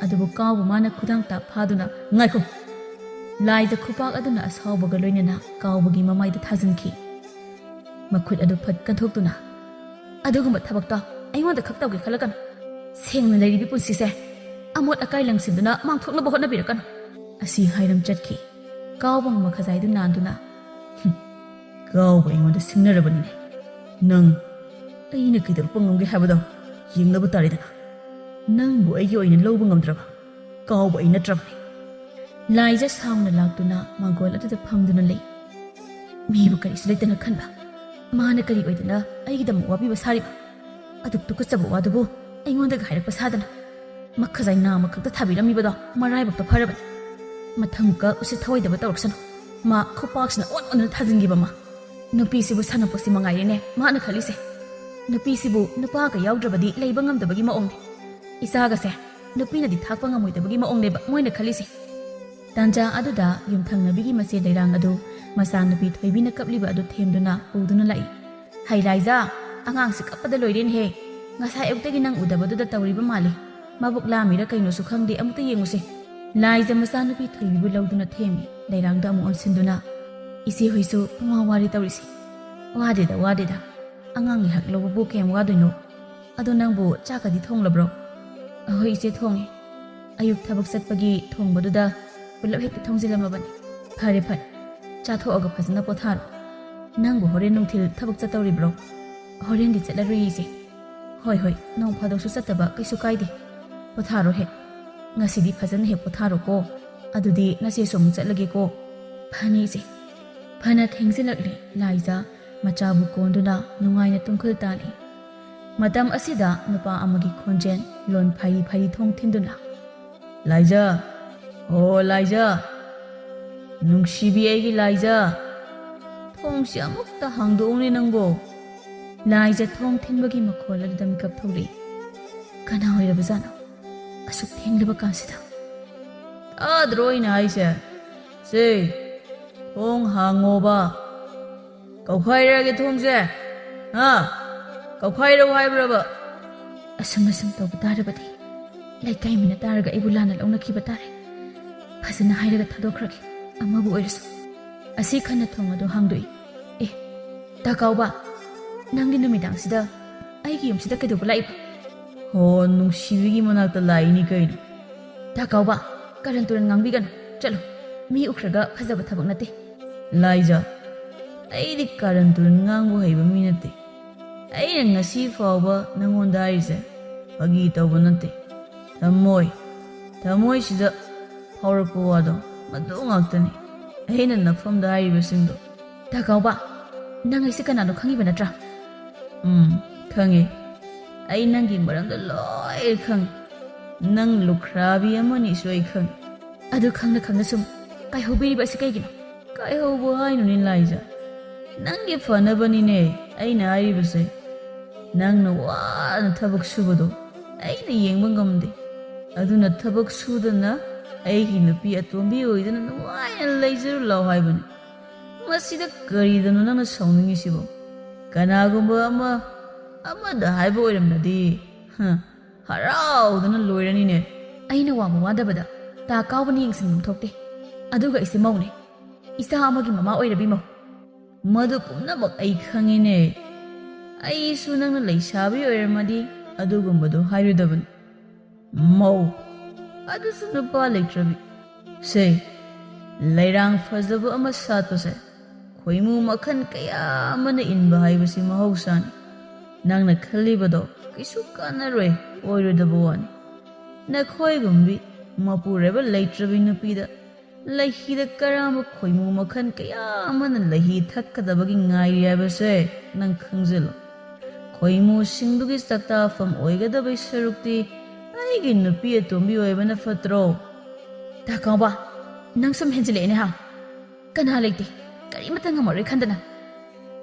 ꯑꯗꯨꯕꯨ ꯀꯥꯎꯕ ꯃꯥꯅ ꯈꯨꯗꯥꯡ ꯇꯥꯛ ꯐꯥꯗꯨꯅ, "ꯉꯥꯏꯈꯣ!" ꯂꯥꯏꯖ ꯈꯨꯄꯥꯛ ꯑꯗꯨꯅ ꯑꯁꯥꯎꯕꯒ ꯂꯣꯏꯅꯅ ꯀꯥꯎꯕꯒꯤ ꯃꯃꯥꯏꯗ ꯊꯥꯖꯤꯟꯈꯤ꯫ ꯃꯈꯨꯠ ꯑꯗꯨ ꯐꯠ ꯀꯟꯊꯣꯛꯇꯨꯅ, "ꯑꯗꯨꯒꯨꯝꯕ ꯊꯕꯛꯇꯣ ꯑꯩꯉꯣꯟꯗ ꯈꯛ ꯇꯧꯒꯦ ꯈꯜꯂꯛꯀꯅꯨ꯫ ꯁꯦꯡꯅ ꯂꯩꯔꯤꯕꯤ ꯄꯨꯟꯁꯤꯁꯦ ꯑꯃꯣꯠ ꯑꯀꯥꯏ ꯂꯪꯁꯤꯟꯗꯨꯅ ꯃꯥꯡꯊꯣꯛꯅꯕ ꯍꯣꯠꯅꯕꯤꯔꯛꯀꯅꯨ"꯫ ꯑꯁꯤ ꯍꯥꯏꯔꯝ ꯆꯠꯈꯤ꯫ ꯀꯥꯎꯕ ꯃꯈꯖꯥꯏꯗꯨ ꯅꯥꯟꯗꯨꯅ, "ꯍꯨꯝ, ꯀꯥꯎꯕ ꯑꯩꯉꯣꯟꯗ ꯁꯤꯡꯅꯔꯕꯅꯤꯅꯦ꯫ ꯅꯪ ꯑꯩꯅ ꯀꯩꯗꯧꯔꯛꯄ ꯉꯝꯒꯦ ꯍꯥꯏꯕꯗꯣ ꯌꯦꯡꯅꯕ ꯇꯥꯔꯦꯗꯅ꯫ ꯅꯪꯕꯨ ꯑꯩꯒꯤ ꯑꯣꯏꯅ ꯂꯧꯕ ꯉꯝꯗ꯭ꯔꯕ ꯀꯥꯎꯕ ꯑꯩ ꯅꯠꯇ꯭ꯔꯕꯅꯤ"꯫ ꯂꯥꯏꯖ ꯁꯥꯎꯅ ꯂꯥꯛꯇꯨꯅ ꯃꯥꯡꯒꯣꯜ ꯑꯗꯨꯗ ꯐꯝꯗꯨꯅ ꯂꯩ꯫ ꯃꯤꯕꯨ ꯀꯔꯤꯁꯨ ꯂꯩꯇꯅ ꯈꯟꯕ, ꯃꯥꯅ ꯀꯔꯤ ꯑꯣꯏꯗꯅ ꯑꯩꯒꯤꯗꯃꯛ ꯋꯥꯕꯤꯕ ꯁꯥꯔꯤꯕ? ꯑꯗꯨꯛ ꯇꯨꯀꯠꯆꯕ ꯋꯥꯗꯨꯕꯨ ꯑꯩꯉꯣꯟꯗꯒ ꯍꯥꯏꯔꯛꯄ ꯁꯥꯗꯅ꯫ ꯃꯈꯖꯥꯏ ꯅꯥꯝꯃꯈꯛꯇ ꯊꯥꯕꯤꯔꯝꯃꯤꯕꯗꯣ ꯃꯔꯥꯏꯕꯛꯇ ꯐꯔꯕꯅꯤ꯫ ꯃꯊꯪꯃꯨꯛꯀ ꯎꯁꯤꯠ ꯊꯑꯣꯏꯗꯕ ꯇꯧꯔꯛꯁꯅꯨ꯫ ꯃꯥ ꯈꯨꯄꯥꯛꯁꯤꯅ ꯑꯣꯟ ꯑꯣꯟꯗꯨꯅ ꯊꯥꯖꯤꯟꯈꯤꯕ ꯑꯃ꯫ ꯅꯨꯄꯤꯁꯤꯕꯨ ꯁꯥꯟꯅꯄꯣꯠꯁꯤ ꯃꯉꯥꯏꯔꯦꯅꯦ ꯃꯥꯅ ꯈꯜꯂꯤꯁꯦ꯫ ꯅꯨꯄꯤꯁꯤꯕꯨ ꯅꯨꯄꯥꯒ ꯌꯥꯎꯗ꯭ꯔꯕꯗꯤ ꯂꯩꯕ ꯉꯝꯗꯕꯒꯤ ꯃꯑꯣꯡꯅꯤ꯫ ꯏꯆꯥꯒꯁꯦ ꯅꯨꯄꯤꯅꯗꯤ ꯊꯥꯛꯄ ꯉꯝꯃꯣꯏꯗꯕꯒꯤ ꯃꯑꯣꯡꯅꯦꯕ ꯃꯣꯏꯅ ꯈꯜꯂꯤꯁꯦ꯫ ꯇꯥꯟꯖꯥ ꯑꯗꯨꯗ ꯌꯨꯝꯊꯪꯅꯕꯤꯒꯤ ꯃꯆꯦ ꯂꯩꯔꯥꯡ ꯑꯗꯨ ꯃꯆꯥꯅꯨꯄꯤ ꯊꯣꯏꯕꯤꯅ ꯀꯞꯂꯤꯕ ꯑꯗꯨ ꯊꯦꯝꯗꯨꯅ ꯄꯨꯗꯨꯅ ꯂꯥꯛꯏ꯫ "ꯍꯩ ꯂꯥꯏꯖꯥ, ꯑꯉꯥꯡꯁꯤ ꯀꯞꯄꯗ ꯂꯣꯏꯔꯦꯅꯦꯍꯦ꯫ ꯉꯁꯥꯏ ꯑꯌꯨꯛꯇꯒꯤ ꯅꯪ ꯎꯗꯕꯗꯨꯗ ꯇꯧꯔꯤꯕ ꯃꯥꯜꯂꯤ꯫ ꯃꯕꯨꯛ ꯂꯥꯝꯃꯤꯔ ꯀꯩꯅꯣꯁꯨ ꯈꯪꯗꯦ, ꯑꯃꯨꯛꯇ ꯌꯦꯡꯉꯨꯁꯦ"꯫ ꯂꯥꯏꯖ ꯃꯆꯥꯅꯨꯄꯤ ꯊꯣꯏꯕꯤꯕꯨ ꯂꯧꯗꯨꯅ ꯊꯦꯝꯃꯤ꯫ ꯂꯩꯔꯥꯡꯗ ꯑꯃꯨꯛ ꯑꯣꯟꯁꯤꯟꯗꯨꯅ, "ꯏꯆꯦ ꯍꯣꯏꯁꯨ ꯄꯨꯡꯋꯥ ꯋꯥꯔꯦ ꯇꯧꯔꯤꯁꯦ"꯫ "ꯋꯥꯗꯦꯗ, ꯋꯥꯗꯦꯗ꯫ ꯑꯉꯥꯡ ꯉꯥꯏꯍꯥꯛ ꯂꯧꯕꯕꯨ ꯀꯌꯥꯝ ꯋꯥꯗꯣꯏꯅꯣ? ꯑꯗꯣ ꯅꯪꯕꯨ ꯆꯥꯛꯀꯗꯤ ꯊꯣꯡꯂꯕ꯭ꯔꯣ?" "ꯑꯍꯣꯏ ꯏꯆꯦ, ꯊꯣꯡꯉꯦ꯫ ꯑꯌꯨꯛ ꯊꯕꯛ ꯆꯠꯄꯒꯤ ꯊꯣꯡꯕꯗꯨꯗ ꯄꯨꯂꯞ ꯍꯦꯛꯇ ꯊꯣꯡꯖꯤꯜꯂꯝꯃꯕꯅꯤ"꯫ "ꯐꯔꯦ ꯐꯔꯦ, ꯆꯥꯊꯣꯛꯑꯒ ꯐꯖꯅ ꯄꯣꯊꯥꯔꯣ꯫ ꯅꯪꯕꯨ ꯍꯣꯔꯦꯟ ꯅꯨꯡꯊꯤꯜ ꯊꯕꯛ ꯆꯠꯇꯧꯔꯤꯕ꯭ꯔꯣ?" "ꯍꯣꯔꯦꯟꯗꯤ ꯆꯠꯂꯔꯣꯏ ꯏꯆꯦ"꯫ "ꯍꯣꯏ ꯍꯣꯏ, ꯅꯣꯡ ꯐꯥꯗꯣꯛꯁꯨ ꯆꯠꯇꯕ ꯀꯩꯁꯨ ꯀꯥꯏꯗꯦ꯫ ꯄꯣꯊꯥꯔꯣ ꯍꯦꯛ꯫ ꯉꯁꯤꯗꯤ ꯐꯖꯅ ꯍꯦꯛ ꯄꯣꯊꯥꯔꯣꯀꯣ꯫ ꯑꯗꯨꯗꯤ ꯅꯆꯦꯁꯨ ꯑꯃꯨꯛ ꯆꯠꯂꯒꯦꯀꯣ"꯫ "ꯐꯅꯤ ꯏꯆꯦ"꯫ ꯐꯅ ꯊꯦꯡꯖꯤꯜꯂꯛꯂꯦ꯫ ꯂꯥꯏꯖ ꯃꯆꯥꯕꯨ ꯀꯣꯟꯗꯨꯅ ꯅꯨꯡꯉꯥꯏꯅ ꯇꯨꯝꯈꯜ ꯇꯥꯜꯂꯤ꯫ ꯃꯇꯝ ꯑꯁꯤꯗ ꯅꯨꯄꯥ ꯑꯃꯒꯤ ꯈꯣꯟꯖꯦꯜ ꯂꯣꯟ ꯐꯩꯔꯤ ꯐꯩꯔꯤ ꯊꯣꯡ ꯊꯤꯟꯗꯨꯅ, "ꯂꯥꯏꯖ, ꯑꯣ ꯂꯥꯏꯖ, ꯅꯨꯡꯁꯤꯕꯤ ꯑꯩꯒꯤ ꯂꯥꯏꯖ, ꯊꯣꯡꯁꯤ ꯑꯃꯨꯛꯇ ꯍꯥꯡꯗꯣꯛꯎꯅꯦ ꯅꯪꯕꯣ꯫ ꯂꯥꯏꯖ ꯊꯣꯡ ꯊꯤꯟꯕꯒꯤ ꯃꯈꯣꯜ ꯑꯗꯨꯗ ꯃꯤꯀꯞ ꯊꯣꯛꯂꯛꯏ꯫ ꯀꯅꯥ ꯑꯣꯏꯔꯕꯖꯥꯠꯅꯣ ꯑꯁꯨꯛ ꯊꯦꯡꯂꯕ ꯀꯥꯟꯁꯤꯗ? ꯇꯥꯗ꯭ꯔꯣ ꯑꯩꯅ ꯍꯥꯏꯁꯦ? ꯁꯦ, ꯊꯣꯡ ꯍꯥꯡꯉꯣꯕ꯫ ꯀꯧꯈꯥꯏꯔꯒꯦ ꯊꯣꯡꯁꯦ꯫ ꯍꯥ? ꯀꯧꯈꯥꯏꯔꯧ ꯍꯥꯏꯕ꯭ꯔꯕ? ꯑꯁꯨꯝ ꯑꯁꯨꯝ ꯇꯧꯕ ꯇꯥꯔꯕꯗꯤ ꯂꯩꯀꯥꯏ ꯃꯤꯅ ꯇꯥꯔꯒ ꯑꯩꯕꯨ ꯂꯥꯟꯅ ꯂꯧꯅꯈꯤꯕ ꯇꯥꯔꯦ꯫ ꯐꯖꯅ ꯍꯥꯏꯔꯒ ꯊꯥꯗꯣꯛꯈ꯭ꯔꯒꯦ, ꯑꯃꯕꯨ ꯑꯣꯏꯔꯁꯨ꯫ ꯑꯁꯤ ꯈꯟꯅ ꯊꯣꯡ ꯑꯗꯨ ꯍꯥꯡꯗꯣꯛꯏ꯫ ꯑꯦ, ꯇꯥ ꯀꯥꯎꯕ, ꯅꯪꯒꯤ ꯅꯨꯃꯤꯗꯥꯡꯁꯤꯗ ꯑꯩꯒꯤ ꯌꯨꯝꯁꯤꯗ ꯀꯩꯗꯧꯕ ꯂꯥꯛꯏꯕ? ꯍꯣ, ꯅꯨꯡꯁꯤꯕꯤꯒꯤ ꯃꯅꯥꯛꯇ ꯂꯥꯛꯏꯅꯤ ꯀꯩꯅꯣ꯫ ꯇꯥ ꯀꯥꯎꯕ, ꯀꯔꯟ ꯇꯨꯔꯟ ꯉꯥꯡꯕꯤꯒꯅꯨ꯫ ꯆꯠꯂꯣ, ꯃꯤ ꯎꯈ꯭ꯔꯒ ꯐꯖꯕ ꯊꯕꯛ ꯅꯠꯇꯦ꯫ ꯂꯥꯏꯖ, ꯑꯩꯗꯤ ꯀꯔꯟ ꯇꯨꯔꯟ ꯉꯥꯡꯕ ꯍꯩꯕ ꯃꯤ ꯅꯠꯇꯦ꯫ ꯑꯩꯅ ꯉꯁꯤ ꯐꯥꯎꯕ ꯅꯪꯉꯣꯟꯗ ꯍꯥꯏꯔꯤꯁꯦ ꯐꯥꯒꯤ ꯇꯧꯕ ꯅꯠꯇꯦ꯫ ꯊꯃꯣꯏ, ꯊꯃꯣꯏꯁꯤꯗ ꯐꯥꯎꯔꯛꯄ ꯋꯥꯗꯣ ꯃꯗꯨ ꯉꯥꯛꯇꯅꯤ꯫ ꯑꯩꯅ ꯅꯐꯝꯗ ꯍꯥꯏꯔꯤꯕꯁꯤꯡꯗꯣ꯫ ꯇꯥ ꯀꯥꯎꯕ, ꯅꯪ ꯑꯩꯁꯦ ꯀꯅꯥꯅꯣ ꯈꯪꯉꯤꯕ ꯅꯠꯇ꯭ꯔꯥ? ꯎꯝ, ꯈꯪꯉꯤ꯫ ꯑꯩ ꯅꯪꯒꯤ ꯃꯔꯝꯗ ꯂꯣꯏ ꯈꯪꯉꯤ꯫ ꯅꯪ ꯂꯨꯈ꯭ꯔꯥꯕꯤ ꯑꯃꯅꯤꯁꯨ ꯑꯩ ꯈꯪꯉꯤ꯫ ꯑꯗꯨ ꯈꯪꯅ ꯈꯪꯅ ꯁꯨꯝ ꯀꯥꯏꯍꯧꯕꯤꯔꯤꯕ ꯑꯁꯤ ꯀꯩꯒꯤꯅꯣ? ꯀꯥꯏꯍꯧꯕ ꯍꯥꯏꯅꯨꯅꯦ ꯂꯥꯏꯖ꯫ ꯅꯪꯒꯤ ꯐꯅꯕꯅꯤꯅꯦ ꯑꯩꯅ ꯍꯥꯏꯔꯤꯕꯁꯦ꯫ ꯅꯪꯅ ꯋꯥꯅ ꯊꯕꯛ ꯁꯨꯕꯗꯣ ꯑꯩꯅ ꯌꯦꯡꯕ ꯉꯝꯗꯦ꯫ ꯑꯗꯨꯅ ꯊꯕꯛ ꯁꯨꯗꯅ ꯑꯩꯒꯤ ꯅꯨꯄꯤ ꯑꯇꯣꯝꯕꯤ ꯑꯣꯏꯗꯅ ꯅꯨꯡꯉꯥꯏꯅ ꯂꯩꯖꯔꯨ ꯂꯥꯎ ꯍꯥꯏꯕꯅꯤ꯫ ꯃꯁꯤꯗ ꯀꯔꯤꯗꯅꯣ ꯅꯪꯅ ꯁꯥꯎꯅꯤꯡꯉꯤꯁꯤꯕꯣ? ꯀꯅꯥꯒꯨꯝꯕ ꯑꯃ, ꯑꯃꯗ ꯍꯥꯏꯕ ꯑꯣꯏꯔꯝꯂꯗꯤ, ꯍ, ꯍꯔꯥꯎꯗꯅ ꯂꯣꯏꯔꯅꯤꯅꯦ꯫ ꯑꯩꯅ ꯋꯥ ꯃꯋꯥꯗꯕꯗ ꯇꯥ ꯀꯥꯎꯕꯅ ꯌꯦꯡꯁꯤꯟꯐꯝ ꯊꯣꯛꯇꯦ꯫ ꯑꯗꯨꯒ ꯑꯩꯁꯦ ꯃꯧꯅꯦ, ꯏꯆꯥ ꯑꯃꯒꯤ ꯃꯃꯥ ꯑꯣꯏꯔꯕꯤ ꯃꯧ꯫ ꯃꯗꯨ ꯄꯨꯝꯅꯃꯛ ꯑꯩ ꯈꯪꯉꯤꯅꯦ꯫ ꯑꯩꯁꯨ ꯅꯪꯅ ꯂꯩꯁꯥꯕꯤ ꯑꯣꯏꯔꯝꯃꯗꯤ ꯑꯗꯨꯒꯨꯝꯕꯗꯨ ꯍꯥꯏꯔꯨꯗꯕꯅꯤ꯫ ꯃꯧ, ꯑꯗꯨꯁꯨ ꯅꯨꯄꯥ ꯂꯩꯇ꯭ꯔꯕꯤ꯫ ꯁꯦ, ꯂꯩꯔꯥꯡ ꯐꯖꯕ ꯑꯃ ꯁꯥꯠꯄꯁꯦ ꯈꯣꯏꯃꯨ ꯃꯈꯜ ꯀꯌꯥ ꯑꯃꯅ ꯏꯟꯕ ꯍꯥꯏꯕꯁꯤ ꯃꯍꯧꯁꯥꯅꯤ꯫ ꯅꯪꯅ ꯈꯜꯂꯤꯕꯗꯣ ꯀꯩꯁꯨ ꯀꯥꯟꯅꯔꯣꯏ, ꯑꯣꯏꯔꯣꯏꯗꯕ ꯋꯥꯅꯤ꯫ ꯅꯈꯣꯏꯒꯨꯝꯕꯤ ꯃꯄꯨꯔꯣꯏꯕ ꯂꯩꯇ꯭ꯔꯕꯤ ꯅꯨꯄꯤꯗ ꯂꯩꯍꯤꯗ ꯀꯔꯥꯝꯕ ꯈꯣꯏꯃꯨ ꯃꯈꯜ ꯀꯌꯥ ꯑꯃꯅ ꯂꯩꯍꯤ ꯊꯛꯀꯗꯕꯒꯤ ꯉꯥꯏꯔꯤ ꯍꯥꯏꯕꯁꯦ ꯅꯪ ꯈꯪꯖꯤꯜꯂꯣ꯫ ꯈꯣꯏꯃꯨꯁꯤꯡꯗꯨꯒꯤ ꯆꯥꯛꯇꯥꯐꯝ ꯑꯣꯏꯒꯗꯕꯩ ꯁꯔꯨꯛꯇꯤ ꯑꯩꯒꯤ ꯅꯨꯄꯤ ꯑꯇꯣꯝꯕꯤ ꯑꯣꯏꯕꯅ ꯐꯠꯇ꯭ꯔꯣ? ꯀꯥꯎꯕ, ꯅꯪ ꯁꯨꯝ ꯍꯦꯟꯖꯤꯜꯂꯛꯑꯦꯅꯦ ꯍꯥ꯫ ꯀꯅꯥ ꯂꯩꯇꯦ, ꯀꯔꯤꯃꯠꯇ ꯉꯝꯃꯔꯣꯏ ꯈꯟꯗꯅ꯫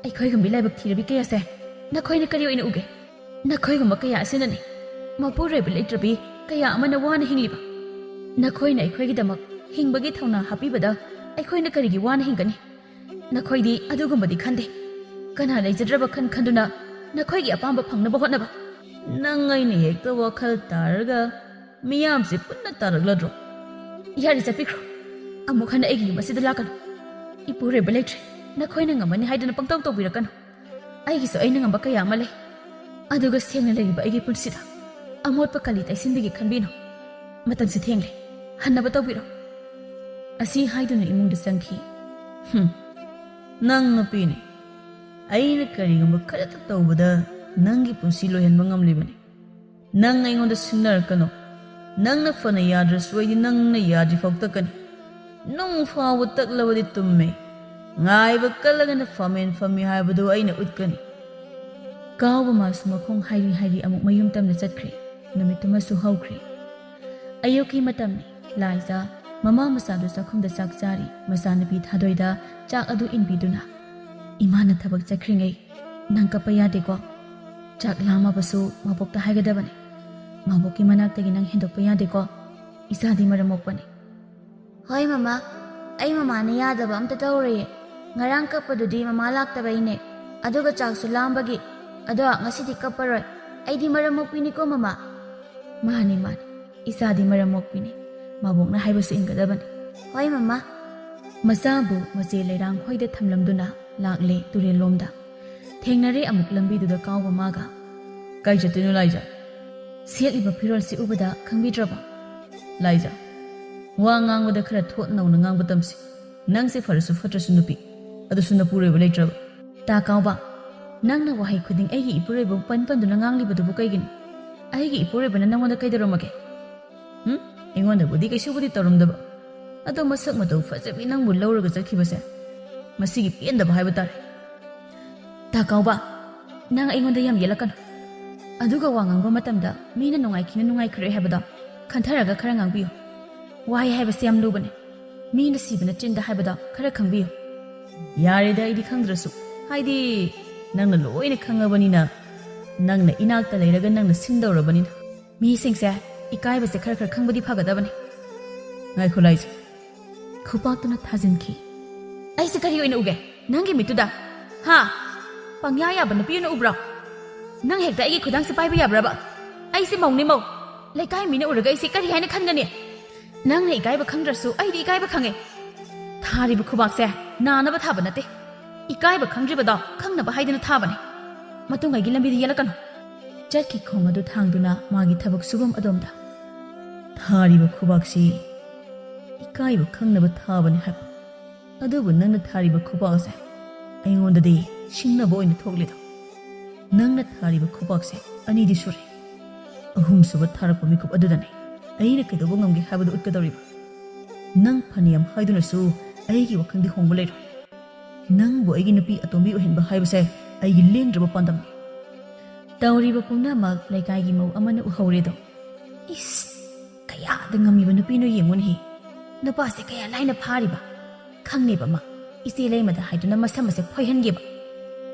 ꯑꯩꯈꯣꯏꯒꯨꯝꯕꯤ ꯂꯥꯏꯕꯛ ꯊꯤꯔꯕꯤ ꯀꯌꯥꯁꯦ ꯅꯈꯣꯏꯅ ꯀꯔꯤ ꯑꯣꯏꯅ ꯎꯒꯦ? ꯅꯈꯣꯏꯒꯨꯝꯕ ꯀꯌꯥ ꯑꯁꯤꯅꯅꯤ ꯃꯄꯨꯔꯣꯏꯕ ꯂꯩꯇ꯭ꯔꯕꯤ ꯀꯌꯥ ꯑꯃꯅ ꯋꯥꯅ ꯍꯤꯡꯂꯤꯕ꯫ ꯅꯈꯣꯏꯅ ꯑꯩꯈꯣꯏꯒꯤꯗꯃꯛ ꯍꯤꯡꯕꯒꯤ ꯊꯧꯅꯥ ꯍꯥꯞꯄꯤꯕꯗ ꯑꯩꯈꯣꯏꯅ ꯀꯔꯤꯒꯤ ꯋꯥꯅ ꯍꯤꯡꯒꯅꯤ? ꯅꯈꯣꯏꯗꯤ ꯑꯗꯨꯒꯨꯝꯕꯗꯤ ꯈꯟꯗꯦ꯫ ꯀꯅꯥ ꯂꯩꯖꯗ꯭ꯔꯕ ꯈꯟ ꯈꯟꯗꯨꯅ ꯅꯈꯣꯏꯒꯤ ꯑꯄꯥꯝꯕ ꯐꯪꯅꯕ ꯍꯣꯠꯅꯕ꯫ ꯅꯪ ꯑꯩꯅ ꯍꯦꯛꯇ ꯋꯥꯈꯜ ꯇꯥꯔꯒ ꯃꯤꯌꯥꯝꯁꯦ ꯄꯨꯟꯅ ꯇꯥꯔꯛꯂꯗ꯭ꯔꯣ? ꯌꯥꯔꯦ, ꯆꯠꯄꯤꯈ꯭ꯔꯣ꯫ ꯑꯃꯨꯛ ꯍꯟꯅ ꯑꯩꯒꯤ ꯌꯨꯝ ꯑꯁꯤꯗ ꯂꯥꯛꯀꯅꯨ꯫ ꯏꯄꯨꯔꯣꯏꯕ ꯂꯩꯇ꯭ꯔꯦ, ꯅꯈꯣꯏꯅ ꯉꯝꯃꯅꯤ ꯍꯥꯏꯗꯨꯅ ꯄꯪꯇꯧ ꯇꯧꯕꯤꯔꯛꯀꯅꯨ꯫ ꯑꯩꯒꯤꯁꯨ ꯑꯩꯅ ꯉꯝꯕ ꯀꯌꯥ ꯑꯃ ꯂꯩ꯫ ꯑꯗꯨꯒ ꯁꯦꯡꯅ ꯂꯩꯔꯤꯕ ꯑꯩꯒꯤ ꯄꯨꯟꯁꯤꯗ ꯑꯃꯣꯠꯄ ꯀꯂꯤ ꯇꯩꯁꯤꯟꯕꯒꯤ ꯈꯟꯕꯤꯅꯨ꯫ ꯃꯇꯝꯁꯤ ꯊꯦꯡꯂꯦ, ꯍꯟꯅꯕ ꯇꯧꯕꯤꯔꯣ꯫ ꯑꯁꯤ ꯍꯥꯏꯗꯨꯅ ꯏꯃꯨꯡꯗ ꯆꯪꯈꯤ꯫ ꯍꯨꯝ, ꯅꯪ ꯅꯨꯄꯤꯅꯤ꯫ ꯑꯩꯅ ꯀꯔꯤꯒꯨꯝꯕ ꯈꯔꯇ ꯇꯧꯕꯗ ꯅꯪꯒꯤ ꯄꯨꯟꯁꯤ ꯂꯣꯏꯍꯟꯕ ꯉꯝꯂꯤꯕꯅꯤ꯫ ꯅꯪ ꯑꯩꯉꯣꯟꯗ ꯁꯤꯡꯅꯔꯛꯀꯅꯨ꯫ ꯅꯪꯅ ꯐꯅ ꯌꯥꯗ꯭ꯔꯁꯨ ꯑꯩꯗꯤ ꯅꯪꯅ ꯌꯥꯗ꯭ꯔꯤꯐꯥꯎ ꯇꯛꯀꯅꯤ꯫ ꯅꯨꯡ ꯐꯥꯎꯕ ꯇꯛꯂꯕꯗꯤ ꯇꯨꯝꯃꯦ꯫ ꯉꯥꯏꯕ ꯀꯜꯂꯒꯅ ꯐꯝꯃꯦꯟ ꯐꯝꯃꯤ ꯍꯥꯏꯕꯗꯨ ꯑꯩꯅ ꯎꯠꯀꯅꯤ꯫ ꯀꯥꯎꯕ ꯃꯥꯁꯨ ꯃꯈꯣꯡ ꯍꯥꯏꯔꯤ ꯍꯥꯏꯔꯤ ꯑꯃꯨꯛ ꯃꯌꯨꯝ ꯇꯝꯅ ꯆꯠꯈ꯭ꯔꯦ꯫ ꯅꯨꯃꯤꯠꯇꯨꯃꯁꯨ ꯍꯧꯈ꯭ꯔꯦ꯫ ꯑꯌꯨꯛꯀꯤ ꯃꯇꯝꯅꯤ꯫ ꯂꯥꯏꯖꯥ ꯃꯃꯥ ꯃꯆꯥꯗꯨ ꯆꯥꯛꯈꯨꯝꯗ ꯆꯥꯛ ꯆꯥꯔꯤ꯫ ꯃꯆꯥꯅꯨꯄꯤ ꯊꯥꯗꯣꯏꯗ ꯆꯥꯛ ꯑꯗꯨ ꯏꯟꯕꯤꯗꯨꯅ, "ꯏꯃꯥꯅ ꯊꯕꯛ ꯆꯠꯈ꯭ꯔꯤꯉꯩ ꯅꯪ ꯀꯞꯄ ꯌꯥꯗꯦꯀꯣ꯫ ꯆꯥꯛ ꯂꯥꯝꯃꯕꯁꯨ ꯃꯕꯣꯛꯇ ꯍꯥꯏꯒꯗꯕꯅꯤ꯫ ꯃꯕꯣꯛꯀꯤ ꯃꯅꯥꯛꯇꯒꯤ ꯅꯪ ꯍꯦꯟꯗꯣꯛꯄ ꯌꯥꯗꯦꯀꯣ꯫ ꯏꯆꯥꯗꯤ ꯃꯔꯝ ꯃꯣꯛꯄꯅꯤ꯫" "ꯍꯣꯏ ꯃꯃꯥ, ꯑꯩ ꯃꯃꯥꯅ ꯌꯥꯗꯕ ꯑꯝꯇ ꯇꯧꯔꯣꯏꯌꯦ꯫ ꯉꯔꯥꯡ ꯀꯞꯄꯗꯨꯗꯤ ꯃꯃꯥ ꯂꯥꯛꯇꯕꯩꯅꯦ꯫ ꯑꯗꯨꯒ ꯆꯥꯛꯁꯨ ꯂꯥꯝꯕꯒꯤ꯫ ꯑꯗꯣ ꯉꯁꯤꯗꯤ ꯀꯞꯄꯔꯣꯏ꯫ ꯑꯩꯗꯤ ꯃꯔꯝ ꯃꯣꯛꯄꯤꯅꯤꯀꯣ ꯃꯃꯥ꯫" "ꯃꯥꯅꯤ, ꯃꯥꯅꯤ꯫ ꯏꯆꯥꯗꯤ ꯃꯔꯝ ꯃꯣꯛꯄꯤꯅꯤ꯫ ꯃꯕꯣꯛꯅ ꯍꯥꯏꯕꯁꯨ ꯏꯟꯒꯗꯕꯅꯤ꯫" "ꯍꯣꯏ ꯃꯃꯥ꯫" ꯃꯆꯥꯕꯨ ꯃꯆꯦ ꯂꯩꯔꯥꯡ ꯍꯣꯏꯗ ꯊꯝꯂꯝꯗꯨꯅ ꯂꯥꯛꯂꯦ ꯇꯨꯔꯦꯜꯂꯣꯝꯗ꯫ ꯊꯦꯡꯅꯔꯦ ꯑꯃꯨꯛ ꯂꯝꯕꯤꯗꯨꯗ ꯀꯥꯎꯕ ꯃꯥꯒ꯫ "ꯀꯥꯏ ꯆꯠꯇꯣꯏꯅꯣ ꯂꯥꯏꯖꯥ?" "ꯁꯦꯠꯂꯤꯕ ꯐꯤꯔꯣꯜꯁꯤ ꯎꯕꯗ ꯈꯪꯕꯤꯗ꯭ꯔꯕꯣ?" "ꯂꯥꯏꯖꯥ, ꯋꯥ ꯉꯥꯡꯕꯗ ꯈꯔ ꯊꯣꯠ ꯅꯧꯅ ꯉꯥꯡꯕ ꯇꯝꯁꯤ꯫ ꯅꯪꯁꯦ ꯐꯔꯁꯨ ꯐꯠꯇ꯭ꯔꯁꯨ ꯅꯨꯄꯤ, ꯑꯗꯨꯁꯨ ꯅꯄꯨꯔꯣꯏꯕ ꯂꯩꯇ꯭ꯔꯕ꯫" "ꯇꯥ ꯀꯥꯎꯕ, ꯅꯪꯅ ꯋꯥꯍꯩ ꯈꯨꯗꯤꯡ ꯑꯩꯒꯤ ꯏꯄꯨꯔꯣꯏꯕꯕꯨ ꯄꯟ ꯄꯟꯗꯨꯅ ꯉꯥꯡꯂꯤꯕꯗꯨꯕꯨ ꯀꯩꯒꯤꯅꯣ? ꯑꯩꯒꯤ ꯏꯄꯨꯔꯣꯏꯕꯅ ꯅꯪꯉꯣꯟꯗ ꯀꯩꯗꯧꯔꯝꯃꯒꯦ? ꯍꯨꯝ? ꯑꯩꯉꯣꯟꯗꯕꯨꯗꯤ ꯀꯩꯁꯨꯕꯨꯗꯤ ꯇꯧꯔꯝꯗꯕ꯫ ꯑꯗꯣ ꯃꯁꯛ ꯃꯇꯧ ꯐꯖꯕꯤ ꯅꯪꯕꯨ ꯂꯧꯔꯒ ꯆꯠꯈꯤꯕꯁꯦ, ꯃꯁꯤꯒꯤ ꯄꯦꯟꯗꯕ ꯍꯥꯏꯕ ꯇꯥꯔꯦ꯫" "ꯇꯥ ꯀꯥꯎꯕ, ꯅꯪ ꯑꯩꯉꯣꯟꯗ ꯌꯥꯝ ꯌꯦꯠꯂꯛꯀꯅꯨ꯫ ꯑꯗꯨꯒ ꯋꯥ ꯉꯥꯡꯕ ꯃꯇꯝꯗ ꯃꯤꯅ ꯅꯨꯡꯉꯥꯏꯈꯤꯅ ꯅꯨꯡꯉꯥꯏꯈꯤꯔꯣꯏ ꯍꯥꯏꯕꯗꯣ ꯈꯟꯊꯔꯒ ꯈꯔ ꯉꯥꯡꯕꯤꯌꯨ꯫ ꯋꯥꯍꯩ ꯍꯥꯏꯕꯁꯦ ꯌꯥꯝ ꯂꯨꯕꯅꯦ꯫ ꯃꯤꯅ ꯁꯤꯕꯅ ꯆꯤꯟꯗ ꯍꯥꯏꯕꯗꯣ ꯈꯔ ꯈꯪꯕꯤꯌꯨ꯫ ꯌꯥꯔꯦꯗ, ꯑꯩꯗꯤ ꯈꯪꯗ꯭ꯔꯁꯨ꯫ ꯍꯥꯏꯗꯤ, ꯅꯪꯅ ꯂꯣꯏꯅ ꯈꯪꯉꯕꯅꯤꯅ, ꯅꯪꯅ ꯏꯅꯥꯛꯇ ꯂꯩꯔꯒ ꯅꯪꯅ ꯁꯤꯟꯗꯧꯔꯕꯅꯤꯅ꯫ ꯃꯤꯁꯤꯡꯁꯦ ꯏꯀꯥꯏꯕꯁꯦ ꯈꯔ ꯈꯔ ꯈꯪꯕꯗꯤ ꯐꯒꯗꯕꯅꯤ꯫ ꯉꯥꯏꯈꯣ, ꯂꯥꯏꯖꯥ꯫ ꯈꯨꯄꯥꯛꯇꯨꯅ ꯊꯥꯖꯤꯟꯈꯤ꯫ ꯑꯩꯁꯦ ꯀꯔꯤ ꯑꯣꯏꯅ ꯎꯒꯦ? ꯅꯪꯒꯤ ꯃꯤꯠꯇꯨꯗ? ꯍꯥ? ꯄꯪꯌꯥ ꯌꯥꯕ ꯅꯨꯄꯤ ꯑꯣꯏꯅ ꯎꯕ꯭ꯔꯣ? ꯅꯪ ꯍꯦꯛꯇ ꯑꯩꯒꯤ ꯈꯨꯗꯥꯡꯁꯦ ꯄꯥꯏꯕ ꯌꯥꯕ꯭ꯔꯕ? ꯑꯩꯁꯦ ꯃꯧꯅꯦ, ꯃꯧ꯫ ꯂꯩꯀꯥꯏ ꯃꯤꯅ ꯎꯔꯒ ꯑꯩꯁꯦ ꯀꯔꯤ ꯍꯥꯏꯅ ꯈꯟꯒꯅꯤ? ꯅꯪꯅ ꯏꯀꯥꯏꯕ ꯈꯪꯗ꯭ꯔꯁꯨ ꯑꯩꯗꯤ ꯏꯀꯥꯏꯕ ꯈꯪꯉꯦ꯫ ꯊꯥꯔꯤꯕ ꯈꯨꯕꯥꯛꯁꯦ ꯅꯥꯅꯕ ꯊꯥꯕ ꯅꯠꯇꯦ꯫ ꯏꯀꯥꯏꯕ ꯈꯪꯗ꯭ꯔꯤꯕꯗꯣ ꯈꯪꯅꯕ ꯍꯥꯏꯗꯨꯅ ꯊꯥꯕꯅꯦ꯫ ꯃꯇꯨꯡ ꯑꯩꯒꯤ ꯂꯝꯕꯤꯗ ꯌꯦꯜꯂꯛꯀꯅꯨ꯫ ꯆꯠꯈꯤ ꯈꯣꯡ ꯑꯗꯨ ꯊꯥꯡꯗꯨꯅ ꯃꯥꯒꯤ ꯊꯕꯛ ꯁꯨꯐꯝ ꯑꯗꯣꯝꯗ꯫ ꯊꯥꯔꯤꯕ ꯈꯨꯕꯥꯛꯁꯤ ꯏꯀꯥꯏꯕ ꯈꯪꯅꯕ ꯊꯥꯕꯅꯤ ꯍꯥꯏꯕ꯫ ꯑꯗꯨꯕꯨ ꯅꯪꯅ ꯊꯥꯔꯤꯕ ꯈꯨꯕꯥꯛ ꯑꯁꯦ ꯑꯩꯉꯣꯟꯗꯗꯤ ꯁꯤꯡꯅꯕ ꯑꯣꯏꯅ ꯊꯣꯛꯂꯤꯗꯣ꯫ ꯅꯪꯅ ꯊꯥꯔꯤꯕ ꯈꯨꯕꯥꯛꯁꯦ ꯑꯅꯤꯗꯤ ꯁꯨꯔꯦ꯫ ꯑꯍꯨꯝꯁꯨꯕ ꯊꯥꯔꯛꯄ ꯃꯤꯀꯨꯞ ꯑꯗꯨꯗꯅꯦ ꯑꯩꯅ ꯀꯩꯗꯧꯕ ꯉꯝꯒꯦ ꯍꯥꯏꯕꯗꯨ ꯎꯠꯀꯗꯧꯔꯤꯕ꯫ ꯅꯪ ꯐꯅꯌꯥꯝ ꯍꯥꯏꯗꯨꯅꯁꯨ ꯑꯩꯒꯤ ꯋꯥꯈꯜꯗꯤ ꯍꯣꯡꯕ ꯂꯩꯔꯣꯏ꯫ ꯅꯪꯕꯨ ꯑꯩꯒꯤ ꯅꯨꯄꯤ ꯑꯇꯣꯝꯕꯤ ꯑꯣꯏꯍꯟꯕ ꯍꯥꯏꯕꯁꯦ ꯑꯩꯒꯤ ꯂꯦꯡꯗ꯭ꯔꯕ ꯄꯥꯟꯗꯝꯅꯤ꯫ ꯇꯧꯔꯤꯕ ꯄꯨꯝꯅꯃꯛ ꯂꯩꯀꯥꯏꯒꯤ ꯃꯧ ꯑꯃꯅ ꯎꯍꯧꯔꯦꯗꯣ꯫ ꯏꯁ, ꯀꯌꯥꯗ ꯉꯝꯃꯤꯕ ꯅꯨꯄꯤꯅꯣ ꯌꯦꯡꯉꯨꯅꯦꯍꯦ꯫ ꯅꯨꯄꯥꯁꯦ ꯀꯌꯥ ꯂꯥꯏꯅ ꯐꯥꯔꯤꯕ꯫ ꯈꯪꯅꯦꯕ ꯃꯥ, ꯏꯆꯦ ꯂꯩꯃꯗ ꯍꯥꯏꯗꯨꯅ ꯃꯁꯝ ꯑꯁꯦ ꯐꯣꯏꯍꯟꯒꯦꯕ꯫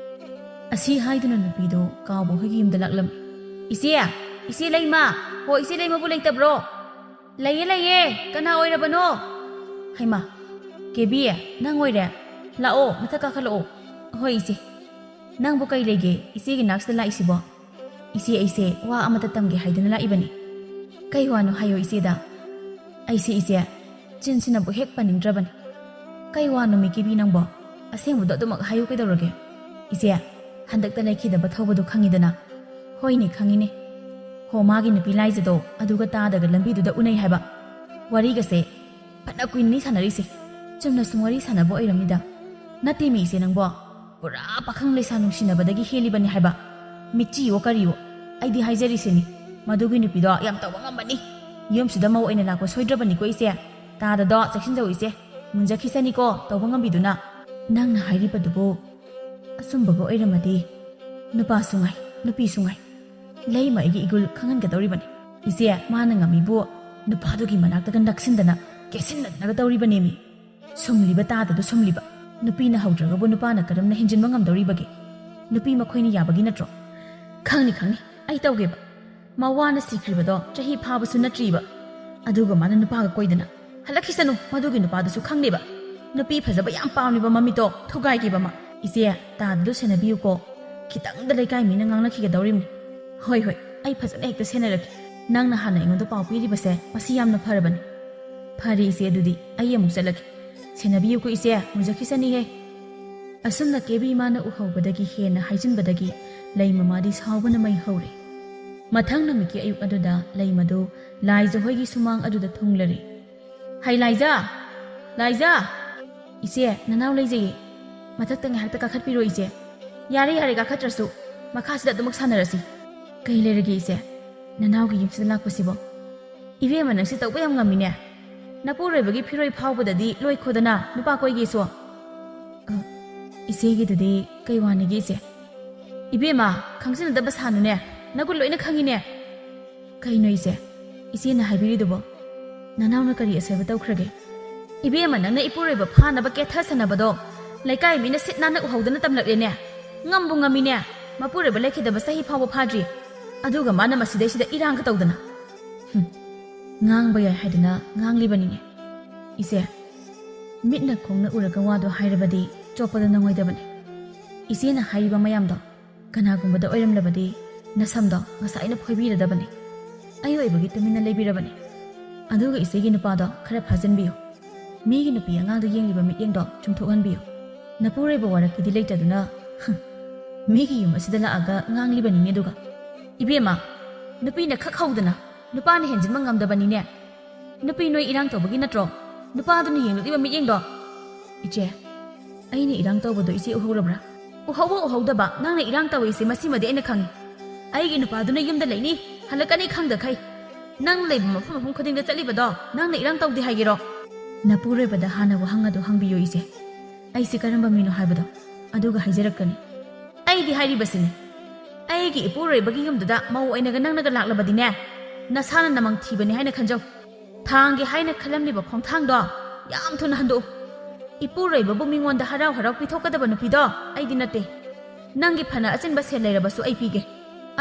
ꯑꯁꯤ ꯍꯥꯏꯗꯨꯅ ꯅꯨꯄꯤꯗꯣ ꯀꯥꯎꯕ ꯍꯣꯏꯒꯤ ꯌꯨꯝꯗ ꯂꯥꯛꯂꯝꯃꯤ꯫ "ꯏꯆꯦ, ꯏꯆꯦ ꯂꯩꯃ, ꯍꯣ, ꯏꯆꯦ ꯂꯩꯃꯕꯨ ꯂꯩꯇꯕ꯭ꯔꯣ?" "ꯂꯩꯌꯦ, ꯂꯩꯌꯦ, ꯀꯅꯥ ꯑꯣꯏꯔꯕꯅꯣ?" "ꯍꯩꯃꯥ, ꯀꯦꯕꯤ, ꯅꯪ ꯑꯣꯏꯔꯦ? ꯂꯥꯛꯑꯣ, ꯃꯊꯛ ꯀꯥꯈꯠꯂꯛꯑꯣ꯫" "ꯍꯣꯏ, ꯏꯆꯦ꯫ ꯅꯪꯕꯨ ꯀꯩ ꯂꯩꯒꯦ ꯏꯆꯦꯒꯤ ꯅꯥꯛꯁꯤꯗ ꯂꯥꯛꯏꯁꯤꯕꯣ?" "ꯏꯆꯦ, ꯑꯩꯁꯦ ꯋꯥ ꯑꯃꯇ ꯇꯝꯒꯦ ꯍꯥꯏꯗꯨꯅ ꯂꯥꯛꯏꯕꯅꯤ꯫" "ꯀꯩ ꯋꯥꯅꯣ ꯍꯥꯏꯌꯣ ꯏꯆꯦꯗ꯫" "ꯑꯩꯁꯦ ꯏꯆꯦ, ꯆꯤꯟꯁꯤꯅꯃꯨꯛ ꯍꯦꯛ ꯄꯟꯅꯤꯡꯗ꯭ꯔꯕꯅꯤ꯫" "ꯀꯩ ꯋꯥꯅꯣ ꯃꯤ ꯀꯦꯕꯤ ꯅꯪꯕꯣ? ꯑꯁꯦꯡꯕꯗꯣ ꯑꯗꯨꯃꯛ ꯍꯥꯏꯌꯨ ꯀꯩꯗꯧꯔꯒꯦ?" "ꯏꯆꯦ, ꯍꯟꯗꯛꯇ ꯂꯩꯈꯤꯗꯕ ꯊꯧꯕꯗꯣ ꯈꯪꯉꯤꯗꯅ?" "ꯍꯣꯏꯅꯦ, ꯈꯪꯉꯤꯅꯦ꯫ ꯍꯣ, ꯃꯥꯒꯤ ꯅꯨꯄꯤ ꯂꯥꯏꯖꯗꯣ ꯑꯗꯨꯒ ꯇꯥꯗꯒ ꯂꯝꯕꯤꯗꯨꯗ ꯎꯅꯩ ꯍꯥꯏꯕ꯫ ꯋꯥꯔꯤꯒꯁꯦ ꯐꯅ ꯀꯨꯏꯅꯤ ꯁꯥꯟꯅꯔꯤꯁꯦ꯫ ꯆꯨꯝꯅ ꯁꯨꯝ ꯋꯥꯔꯤ ꯁꯥꯟꯅꯕ ꯑꯣꯏꯔꯝꯅꯤꯗ꯫ ꯅꯠꯇꯦꯃꯤ ꯏꯆꯦ ꯅꯪꯕꯣ, ꯄꯨꯔꯥ ꯄꯥꯈꯪ ꯂꯩꯁꯥ ꯅꯨꯡꯁꯤꯅꯕꯗꯒꯤ ꯍꯦꯜꯂꯤꯕꯅꯤ ꯍꯥꯏꯕ꯫ ꯃꯤꯠꯆꯤꯋꯣ ꯀꯔꯤꯋꯣ, ꯑꯩꯗꯤ ꯍꯥꯏꯖꯔꯤꯁꯤꯅꯤ, ꯃꯗꯨꯒꯤ ꯅꯨꯄꯤꯗꯣ ꯌꯥꯝ ꯇꯧꯕ ꯉꯝꯕꯅꯤ꯫ ꯌꯨꯝꯁꯤꯗ ꯃꯧ ꯑꯣꯏꯅ ꯂꯥꯛꯄ ꯁꯣꯏꯗ꯭ꯔꯕꯅꯤꯀꯣ ꯏꯆꯦ꯫ ꯇꯥꯗꯗꯣ ꯆꯦꯛꯁꯤꯟꯖꯧ ꯏꯆꯦ, ꯃꯨꯟꯖꯈꯤꯁꯅꯤꯀꯣ ꯇꯧꯕ ꯉꯝꯕꯤꯗꯨꯅ꯫" "ꯅꯪꯅ ꯍꯥꯏꯔꯤꯕꯗꯨꯕꯨ ꯑꯆꯨꯝꯕꯒ ꯑꯣꯏꯔꯝꯃꯗꯤ ꯅꯨꯄꯥꯁꯨ ꯉꯥꯏ, ꯅꯨꯄꯤꯁꯨ ꯉꯥꯏ, ꯂꯩꯃ ꯑꯩꯒꯤ ꯏꯒꯨꯜ ꯈꯪꯍꯟꯒꯗꯧꯔꯤꯕꯅꯤ꯫" "ꯏꯆꯦ, ꯃꯥꯅ ꯉꯝꯃꯤꯕꯨ ꯅꯨꯄꯥꯗꯨꯒꯤ ꯃꯅꯥꯛꯇꯒ ꯅꯛꯁꯤꯟꯗꯅ ꯀꯦꯁꯤꯟꯅꯗꯅꯒ ꯇꯧꯔꯤꯕꯅꯦꯃꯤ꯫ ꯁꯨꯝꯂꯤꯕ ꯇꯥꯗꯗꯨ ꯁꯨꯝꯂꯤꯕ꯫ ꯅꯨꯄꯤꯅ ꯍꯧꯗ꯭ꯔꯒꯕꯨ ꯅꯨꯄꯥꯅ ꯀꯔꯝꯅ ꯍꯦꯟꯖꯤꯟꯕ ꯉꯝꯗꯧꯔꯤꯕꯒꯦ? ꯅꯨꯄꯤ ꯃꯈꯣꯏꯅ ꯌꯥꯕꯒꯤ ꯅꯠꯇ꯭ꯔꯣ? ꯈꯪꯅꯤ, ꯈꯪꯅꯤ, ꯑꯩ ꯇꯧꯒꯦꯕ꯫ ꯃꯋꯥꯅ ꯁꯤꯈ꯭ꯔꯤꯕꯗꯣ ꯆꯍꯤ ꯐꯥꯕꯁꯨ ꯅꯠꯇ꯭ꯔꯤꯕ꯫ ꯑꯗꯨꯒ ꯃꯥꯅ ꯅꯨꯄꯥꯒ ꯀꯣꯏꯗꯅ꯫ ꯍꯜꯂꯛꯈꯤꯁꯅꯨ, ꯃꯗꯨꯒꯤ ꯅꯨꯄꯥꯗꯨꯁꯨ ꯈꯪꯅꯦꯕ꯫ ꯅꯨꯄꯤ ꯐꯖꯕ ꯌꯥꯝ ꯄꯥꯝꯃꯤꯕ ꯃꯃꯤꯠꯇꯣ ꯊꯨꯒꯥꯏꯒꯦꯕ ꯃꯥ꯫ ꯏꯆꯦ, ꯇꯥꯗꯗꯨ ꯁꯦꯟꯅꯕꯤꯌꯨꯀꯣ꯫ ꯈꯤꯇꯪꯗ ꯂꯩꯀꯥꯏ ꯃꯤꯅ ꯉꯥꯡꯅꯈꯤꯒꯗꯧꯔꯤꯕꯅꯤ꯫ ꯍꯣꯏ, ꯍꯣꯏ, ꯑꯩ ꯐꯖꯅ ꯍꯦꯛꯇ ꯁꯦꯟꯅꯔꯒꯦ꯫ ꯅꯪꯅ ꯍꯥꯟꯅ ꯑꯩꯉꯣꯟꯗ ꯄꯥꯎ ꯄꯤꯔꯤꯕꯁꯦ ꯃꯁꯤ ꯌꯥꯝꯅ ꯐꯔꯕꯅꯤ꯫ ꯐꯔꯦ ꯏꯆꯦ, ꯑꯗꯨꯗꯤ ꯑꯩ ꯑꯃꯨꯛ ꯆꯠꯂꯒꯦ꯫ ꯁꯦꯟꯅꯕꯤꯌꯨꯀꯣ ꯏꯆꯦ, ꯃꯨꯟꯖꯈꯤꯁꯅꯤꯍꯦ꯫ ꯑꯁꯨꯝꯅ ꯀꯦꯕꯤ ꯃꯥꯅ ꯎꯍꯧꯕꯗꯒꯤ ꯍꯦꯟꯅ ꯍꯥꯏꯖꯤꯟꯕꯗꯒꯤ ꯂꯩꯃ ꯃꯥꯗꯤ ꯁꯥꯎꯕꯅ ꯃꯩ ꯍꯧꯔꯦ꯫ ꯃꯊꯪ ꯅꯨꯃꯤꯠꯀꯤ ꯑꯌꯨꯛ ꯑꯗꯨꯗ ꯂꯩꯃꯗꯨ ꯂꯥꯏꯖ ꯍꯣꯏꯒꯤ ꯁꯨꯃꯥꯡ ꯑꯗꯨꯗ ꯊꯨꯡꯂꯔꯦ꯫ "ꯍꯩ ꯂꯥꯏꯖ! ꯂꯥꯏꯖ!" "ꯏꯆꯦ, ꯅꯅꯥꯎ ꯂꯩꯖꯩꯌꯦ꯫ ꯃꯊꯛꯇ ꯉꯥꯏꯍꯥꯛꯇ ꯀꯥꯈꯠꯄꯤꯔꯣ ꯏꯆꯦ꯫" "ꯌꯥꯔꯦ, ꯌꯥꯔꯦ, ꯀꯥꯈꯠꯇ꯭ꯔꯁꯨ꯫ ꯃꯈꯥꯁꯤꯗ ꯑꯗꯨꯃꯛ ꯁꯥꯟꯅꯔꯁꯤ꯫" "ꯀꯩ ꯂꯩꯔꯒꯦ ꯏꯆꯦ? ꯅꯅꯥꯎꯒꯤ ꯌꯨꯝꯁꯤꯗ ꯂꯥꯛꯄꯁꯤꯕꯣ?" "ꯏꯕꯦꯝꯃ, ꯅꯪꯁꯦ ꯇꯧꯕ ꯌꯥꯝ ꯉꯝꯃꯤꯅꯦ꯫ ꯅꯄꯨꯔꯣꯏꯕꯒꯤ ꯐꯤꯔꯣꯏ ꯐꯥꯎꯕꯗꯗꯤ ꯂꯣꯏꯈꯣꯗꯅ ꯅꯨꯄꯥ ꯀꯣꯏꯒꯦꯁꯨ꯫" "ꯑ, ꯏꯆꯦꯒꯤꯗꯨꯗꯤ ꯀꯩ ꯋꯥꯅꯤꯒꯦ ꯏꯆꯦ?" "ꯏꯕꯦꯝꯃ, ꯈꯪꯖꯤꯟꯅꯗꯕ ꯁꯥꯅꯨꯅꯦ꯫ ꯅꯒꯨꯟ ꯂꯣꯏꯅ ꯈꯪꯉꯤꯅꯦ꯫" "ꯀꯩꯅꯣ ꯏꯆꯦ? ꯏꯆꯦꯅ ꯍꯥꯏꯕꯤꯔꯤꯗꯨꯕꯣ? ꯅꯅꯥꯎꯅ ꯀꯔꯤ ꯑꯁꯣꯏꯕ ꯇꯧꯈ꯭ꯔꯒꯦ?" "ꯏꯕꯦꯝꯃ, ꯅꯪꯅ ꯏꯄꯨꯔꯣꯏꯕ ꯐꯥꯅꯕ ꯀꯦꯊꯁꯟꯅꯕꯗꯣ ꯂꯩꯀꯥꯏ ꯃꯤꯅ ꯁꯤꯠ ꯅꯥꯟꯅ ꯎꯍꯧꯗꯅ ꯇꯝꯂꯛꯂꯦꯅꯦ꯫ ꯉꯝꯕꯨ ꯉꯝꯃꯤꯅꯦ꯫ ꯃꯄꯨꯔꯣꯏꯕ ꯂꯩꯈꯤꯗꯕ ꯆꯍꯤ ꯐꯥꯎꯕ ꯐꯥꯗ꯭ꯔꯤ꯫ ꯑꯗꯨꯒ ꯃꯥꯅ ꯃꯁꯤꯗꯩꯁꯤꯗ ꯏꯔꯥꯡꯒ ꯇꯧꯗꯅ꯫" "ꯍꯨꯝ, ꯉꯥꯡꯕ ꯌꯥꯏ ꯍꯥꯏꯗꯅ ꯉꯥꯡꯂꯤꯕꯅꯤꯅꯦ꯫ ꯏꯆꯦ, ꯃꯤꯠꯅ ꯈꯣꯡꯅ ꯎꯔꯒ ꯋꯥꯗꯣ ꯍꯥꯏꯔꯕꯗꯤ ꯆꯣꯞꯄꯗ ꯅꯪꯉꯣꯏꯗꯕꯅꯤ꯫ ꯏꯆꯦꯅ ꯍꯥꯏꯔꯤꯕ ꯃꯌꯥꯝꯗꯣ ꯀꯅꯥꯒꯨꯝꯕꯗ ꯑꯣꯏꯔꯝꯂꯕꯗꯤ ꯅꯁꯝꯗꯣ ꯉꯁꯥꯏꯅ ꯐꯣꯏꯕꯤꯔꯗꯕꯅꯤ꯫ ꯑꯩ ꯑꯣꯏꯕꯒꯤ ꯇꯨꯃꯤꯟꯅ ꯂꯩꯕꯤꯔꯕꯅꯤ꯫ ꯑꯗꯨꯒ ꯏꯆꯦꯒꯤ ꯅꯨꯄꯥꯗꯣ ꯈꯔ ꯐꯥꯖꯤꯟꯕꯤꯌꯨ꯫ ꯃꯤꯒꯤ ꯅꯨꯄꯤ ꯑꯉꯥꯡꯗ ꯌꯦꯡꯂꯤꯕ ꯃꯤꯠꯌꯦꯡꯗꯣ ꯆꯨꯝꯊꯣꯛꯍꯟꯕꯤꯌꯨ꯫ ꯅꯄꯨꯔꯣꯏꯕ ꯋꯥꯔꯛꯀꯤꯗꯤ ꯂꯩꯇꯗꯨꯅ, ꯍꯝ, ꯃꯤꯒꯤ ꯌꯨꯝ ꯑꯁꯤꯗ ꯂꯥꯛꯑꯒ ꯉꯥꯡꯂꯤꯕꯅꯤꯅꯦ ꯑꯗꯨꯒ꯫ ꯏꯕꯦꯝꯃ, ꯅꯨꯄꯤꯅ ꯈꯛ ꯍꯧꯗꯅ ꯅꯨꯄꯥꯅ ꯍꯦꯟꯖꯤꯟꯕ ꯉꯝꯗꯕꯅꯤꯅꯦ꯫ ꯅꯨꯄꯤ ꯅꯣꯏ ꯏꯔꯥꯡ ꯇꯧꯕꯒꯤ ꯅꯠꯇ꯭ꯔꯣ ꯅꯨꯄꯥꯗꯨꯅ ꯌꯦꯡꯂꯛꯂꯤꯕ ꯃꯤꯠꯌꯦꯡꯗꯣ?" "ꯏꯆꯦ, ꯑꯩꯅ ꯏꯔꯥꯡ ꯇꯧꯕꯗꯣ ꯏꯆꯦ ꯎꯍꯧꯔꯕ꯭ꯔꯥ?" "ꯎꯍꯧꯕ ꯎꯍꯧꯗꯕ, ꯅꯪꯅ ꯏꯔꯥꯡ ꯇꯧꯏꯁꯦ ꯃꯁꯤꯃꯗꯤ ꯑꯩꯅ ꯈꯪꯉꯤ꯫ ꯑꯩꯒꯤ ꯅꯨꯄꯥꯗꯨꯅ ꯌꯨꯝꯗ ꯂꯩꯅꯤ, ꯍꯜꯂꯛꯀꯅꯤ ꯈꯪꯗꯈꯩ꯫ ꯅꯪ ꯂꯩꯕ ꯃꯐꯝ ꯃꯐꯝ ꯈꯨꯗꯤꯡꯗ ꯆꯠꯂꯤꯕꯗꯣ ꯅꯪꯅ ꯏꯔꯥꯡ ꯇꯧꯗꯦ ꯍꯥꯏꯒꯦꯔꯣ?" "ꯅꯄꯨꯔꯣꯏꯕꯗ ꯍꯥꯟꯅ ꯋꯥꯍꯪ ꯑꯗꯨ ꯍꯪꯕꯤꯌꯨ ꯏꯆꯦ꯫ ꯑꯩꯁꯦ ꯀꯔꯝꯕ ꯃꯤꯅꯣ ꯍꯥꯏꯕꯗꯣ ꯑꯗꯨꯒ ꯍꯥꯏꯖꯔꯛꯀꯅꯤ꯫" "ꯑꯩꯗꯤ ꯍꯥꯏꯔꯤꯕꯁꯤꯅꯤ, ꯑꯩꯒꯤ ꯏꯄꯨꯔꯣꯏꯕꯒꯤ ꯌꯨꯝꯗꯨꯗ ꯃꯧ ꯑꯣꯏꯅꯒ ꯅꯪꯅꯒ ꯂꯥꯛꯂꯕꯗꯤꯅꯦ, ꯅꯁꯥꯅ ꯅꯃꯪ ꯊꯤꯕꯅꯤ ꯍꯥꯏꯅ ꯈꯟꯖꯧ꯫ ꯊꯥꯡꯒꯦ ꯍꯥꯏꯅ ꯈꯜꯂꯝꯂꯤꯕ ꯈꯣꯡꯊꯥꯡꯗꯣ ꯌꯥꯝ ꯊꯨꯅ ꯍꯟꯗꯣꯛꯎ꯫ ꯏꯄꯨꯔꯣꯏꯕꯕꯨ ꯃꯤꯉꯣꯟꯗ ꯍꯔꯥꯎ ꯍꯔꯥꯎ ꯄꯤꯊꯣꯛꯀꯗꯕ ꯅꯨꯄꯤꯗꯣ ꯑꯩꯗꯤ ꯅꯠꯇꯦ꯫ ꯅꯪꯒꯤ ꯐꯅ ꯑꯆꯤꯟꯕ ꯁꯦꯜ ꯂꯩꯔꯕꯁꯨ ꯑꯩ ꯄꯤꯒꯦ꯫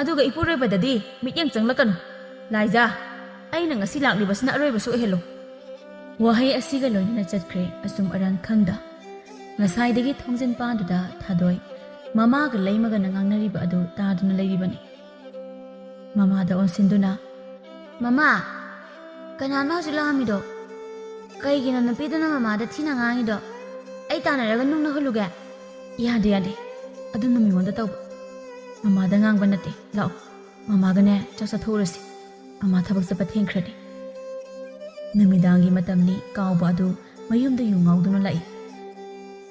ꯑꯗꯨꯒ ꯏꯄꯨꯔꯣꯏꯕꯗꯗꯤ ꯃꯤꯠꯌꯦꯡ ꯆꯪꯂꯛꯀꯅꯨ꯫ ꯂꯥꯏꯖꯥ, ꯑꯩꯅ ꯉꯁꯤ ꯂꯥꯛꯂꯤꯕꯁꯤꯅ ꯑꯔꯣꯏꯕꯁꯨ ꯑꯣꯏꯍꯜꯂꯨ꯫ ꯋꯥꯍꯩ ꯑꯁꯤꯒ ꯂꯣꯏꯅꯅ ꯆꯠꯈ꯭ꯔꯦ ꯑꯆꯨꯝ ꯑꯔꯥꯟ ꯈꯪꯗ꯫ ꯉꯁꯥꯏꯗꯒꯤ ꯊꯣꯡꯖꯤꯟ ꯄꯥꯟꯗꯨꯗ ꯊꯥꯗꯣꯏ ꯃꯃꯥꯒ ꯂꯩꯃꯒꯅ ꯉꯥꯡꯅꯔꯤꯕ ꯑꯗꯨ ꯇꯥꯗꯨꯅ ꯂꯩꯔꯤꯕꯅꯤ꯫ ꯃꯃꯥꯗ ꯑꯣꯟꯁꯤꯟꯗꯨꯅ, "ꯃꯃꯥ, ꯀꯅꯥꯅꯣ ꯍꯧꯖꯤꯛ ꯂꯥꯛꯑꯝꯃꯤꯗꯣ? ꯀꯩꯒꯤꯅꯣ ꯅꯨꯄꯤꯗꯨꯅ ꯃꯃꯥꯗ ꯊꯤꯅ ꯉꯥꯡꯉꯤꯗꯣ? ꯑꯩ ꯇꯥꯟꯅꯔꯒ ꯅꯨꯡꯅ ꯍꯨꯜꯂꯨꯒꯦ?" "ꯌꯥꯗꯦ, ꯌꯥꯗꯦ꯫ ꯑꯗꯨꯝꯕ ꯃꯤꯉꯣꯟꯗ ꯇꯧꯕ꯫ ꯃꯃꯥꯗ ꯉꯥꯡꯕ ꯅꯠꯇꯦ꯫ ꯂꯥꯛꯑꯣ, ꯃꯃꯥꯒꯅꯦ ꯆꯥꯛ ꯆꯥꯊꯣꯛꯎꯔꯁꯤ꯫ ꯃꯃꯥ ꯊꯕꯛ ꯆꯠꯄ ꯊꯦꯡꯈ꯭ꯔꯅꯤ꯫" ꯅꯨꯃꯤꯗꯥꯡꯒꯤ ꯃꯇꯝꯅꯤ꯫ ꯀꯥꯎꯕ ꯑꯗꯨ ꯃꯌꯨꯝꯗ ꯌꯨ ꯉꯥꯎꯗꯨꯅ ꯂꯥꯛꯏ꯫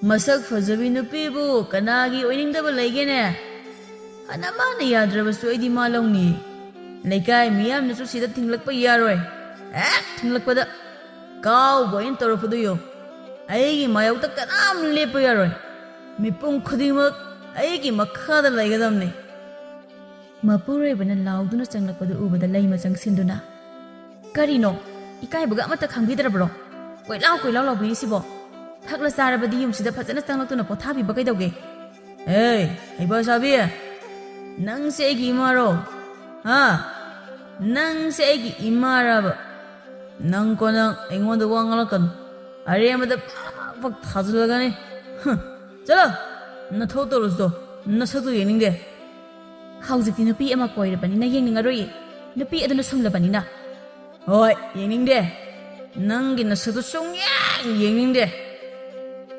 "ꯃꯁꯛ ꯐꯖꯕꯤ ꯅꯨꯄꯤꯕꯨ ꯀꯅꯥꯒꯤ ꯑꯣꯏꯅꯤꯡꯗꯕ ꯂꯩꯒꯦꯅꯦ? ꯐꯅ ꯃꯥꯅ ꯌꯥꯗ꯭ꯔꯕꯁꯨ ꯑꯩꯗꯤ ꯃꯥ ꯂꯧꯅꯤ꯫ ꯂꯩꯀꯥꯏ ꯃꯤꯌꯥꯝꯅꯁꯨ ꯁꯤꯗ ꯊꯤꯡꯂꯛꯄ ꯌꯥꯔꯣꯏ꯫ ꯍꯦꯛ ꯊꯤꯡꯂꯛꯄꯗ ꯀꯥꯎꯕ ꯑꯩꯅ ꯇꯧꯔꯛꯄꯗꯨ ꯌꯦꯡꯉꯨ꯫ ꯑꯩꯒꯤ ꯃꯥꯌꯣꯛꯇ ꯀꯅꯥꯝ ꯂꯦꯞꯄ ꯌꯥꯔꯣꯏ꯫ ꯃꯤꯄꯨꯝ ꯈꯨꯗꯤꯡꯃꯛ ꯑꯩꯒꯤ ꯃꯈꯥꯗ ꯂꯩꯒꯗꯕꯅꯤ꯫" ꯃꯄꯨꯔꯣꯏꯕꯅ ꯂꯥꯎꯗꯨꯅ ꯆꯪꯂꯛꯄꯗꯨ ꯎꯕꯗ ꯂꯩꯃ ꯆꯪꯁꯤꯟꯗꯨꯅ, "ꯀꯔꯤꯅꯣ? ꯏꯀꯥꯏꯕꯒ ꯑꯃꯠꯇ ꯈꯪꯕꯤꯗ꯭ꯔꯕ꯭ꯔꯣ? ꯀꯣꯏꯂꯥꯎ ꯀꯣꯏꯂꯥꯎ ꯂꯥꯎꯕꯤꯔꯤꯁꯤꯕꯣ? ꯊꯛꯂ ꯆꯥꯔꯕꯗꯤ ꯌꯨꯝꯁꯤꯗ ꯐꯖꯅ ꯆꯪꯂꯛꯇꯨꯅ ꯄꯣꯊꯥꯕꯤꯕ ꯀꯩꯗꯧꯒꯦ?" "ꯑꯦ, ꯍꯩꯄꯥ ꯁꯥꯕꯤ! ꯅꯪꯁꯦ ꯑꯩꯒꯤ ꯏꯃꯥꯔꯣ? ꯍꯥ? ꯅꯪꯁꯦ ꯑꯩꯒꯤ ꯏꯃꯥꯔꯕ? ꯅꯪꯀꯣ ꯅꯪ ꯑꯩꯉꯣꯟꯗ ꯋꯥ ꯉꯥꯡꯂꯛꯀꯅꯨ꯫ ꯑꯔꯦꯝꯕꯗ ꯐꯛ ꯐꯛ ꯊꯥꯖꯤꯜꯂꯒꯅꯤ꯫ ꯍꯨꯝ, ꯆꯠꯂꯣ! ꯅꯊꯧ ꯇꯧꯔꯨꯆꯣ꯫ ꯅꯁꯛꯇꯨ ꯌꯦꯡꯅꯤꯡꯗꯦ꯫" "ꯍꯧꯖꯤꯛꯇꯤ ꯅꯨꯄꯤ ꯑꯃ ꯀꯣꯏꯔꯕꯅꯤꯅ ꯌꯦꯡꯅꯤꯡꯉꯔꯣꯏꯌꯦ꯫ ꯅꯨꯄꯤ ꯑꯗꯨꯅ ꯁꯨꯝꯂꯕꯅꯤꯅ꯫" "ꯍꯣꯏ, ꯌꯦꯡꯅꯤꯡꯗꯦ꯫ ꯅꯪꯒꯤ ꯅꯁꯛꯇꯨ ꯁꯨꯡꯌꯦꯡ ꯌꯦꯡꯅꯤꯡꯗꯦ꯫"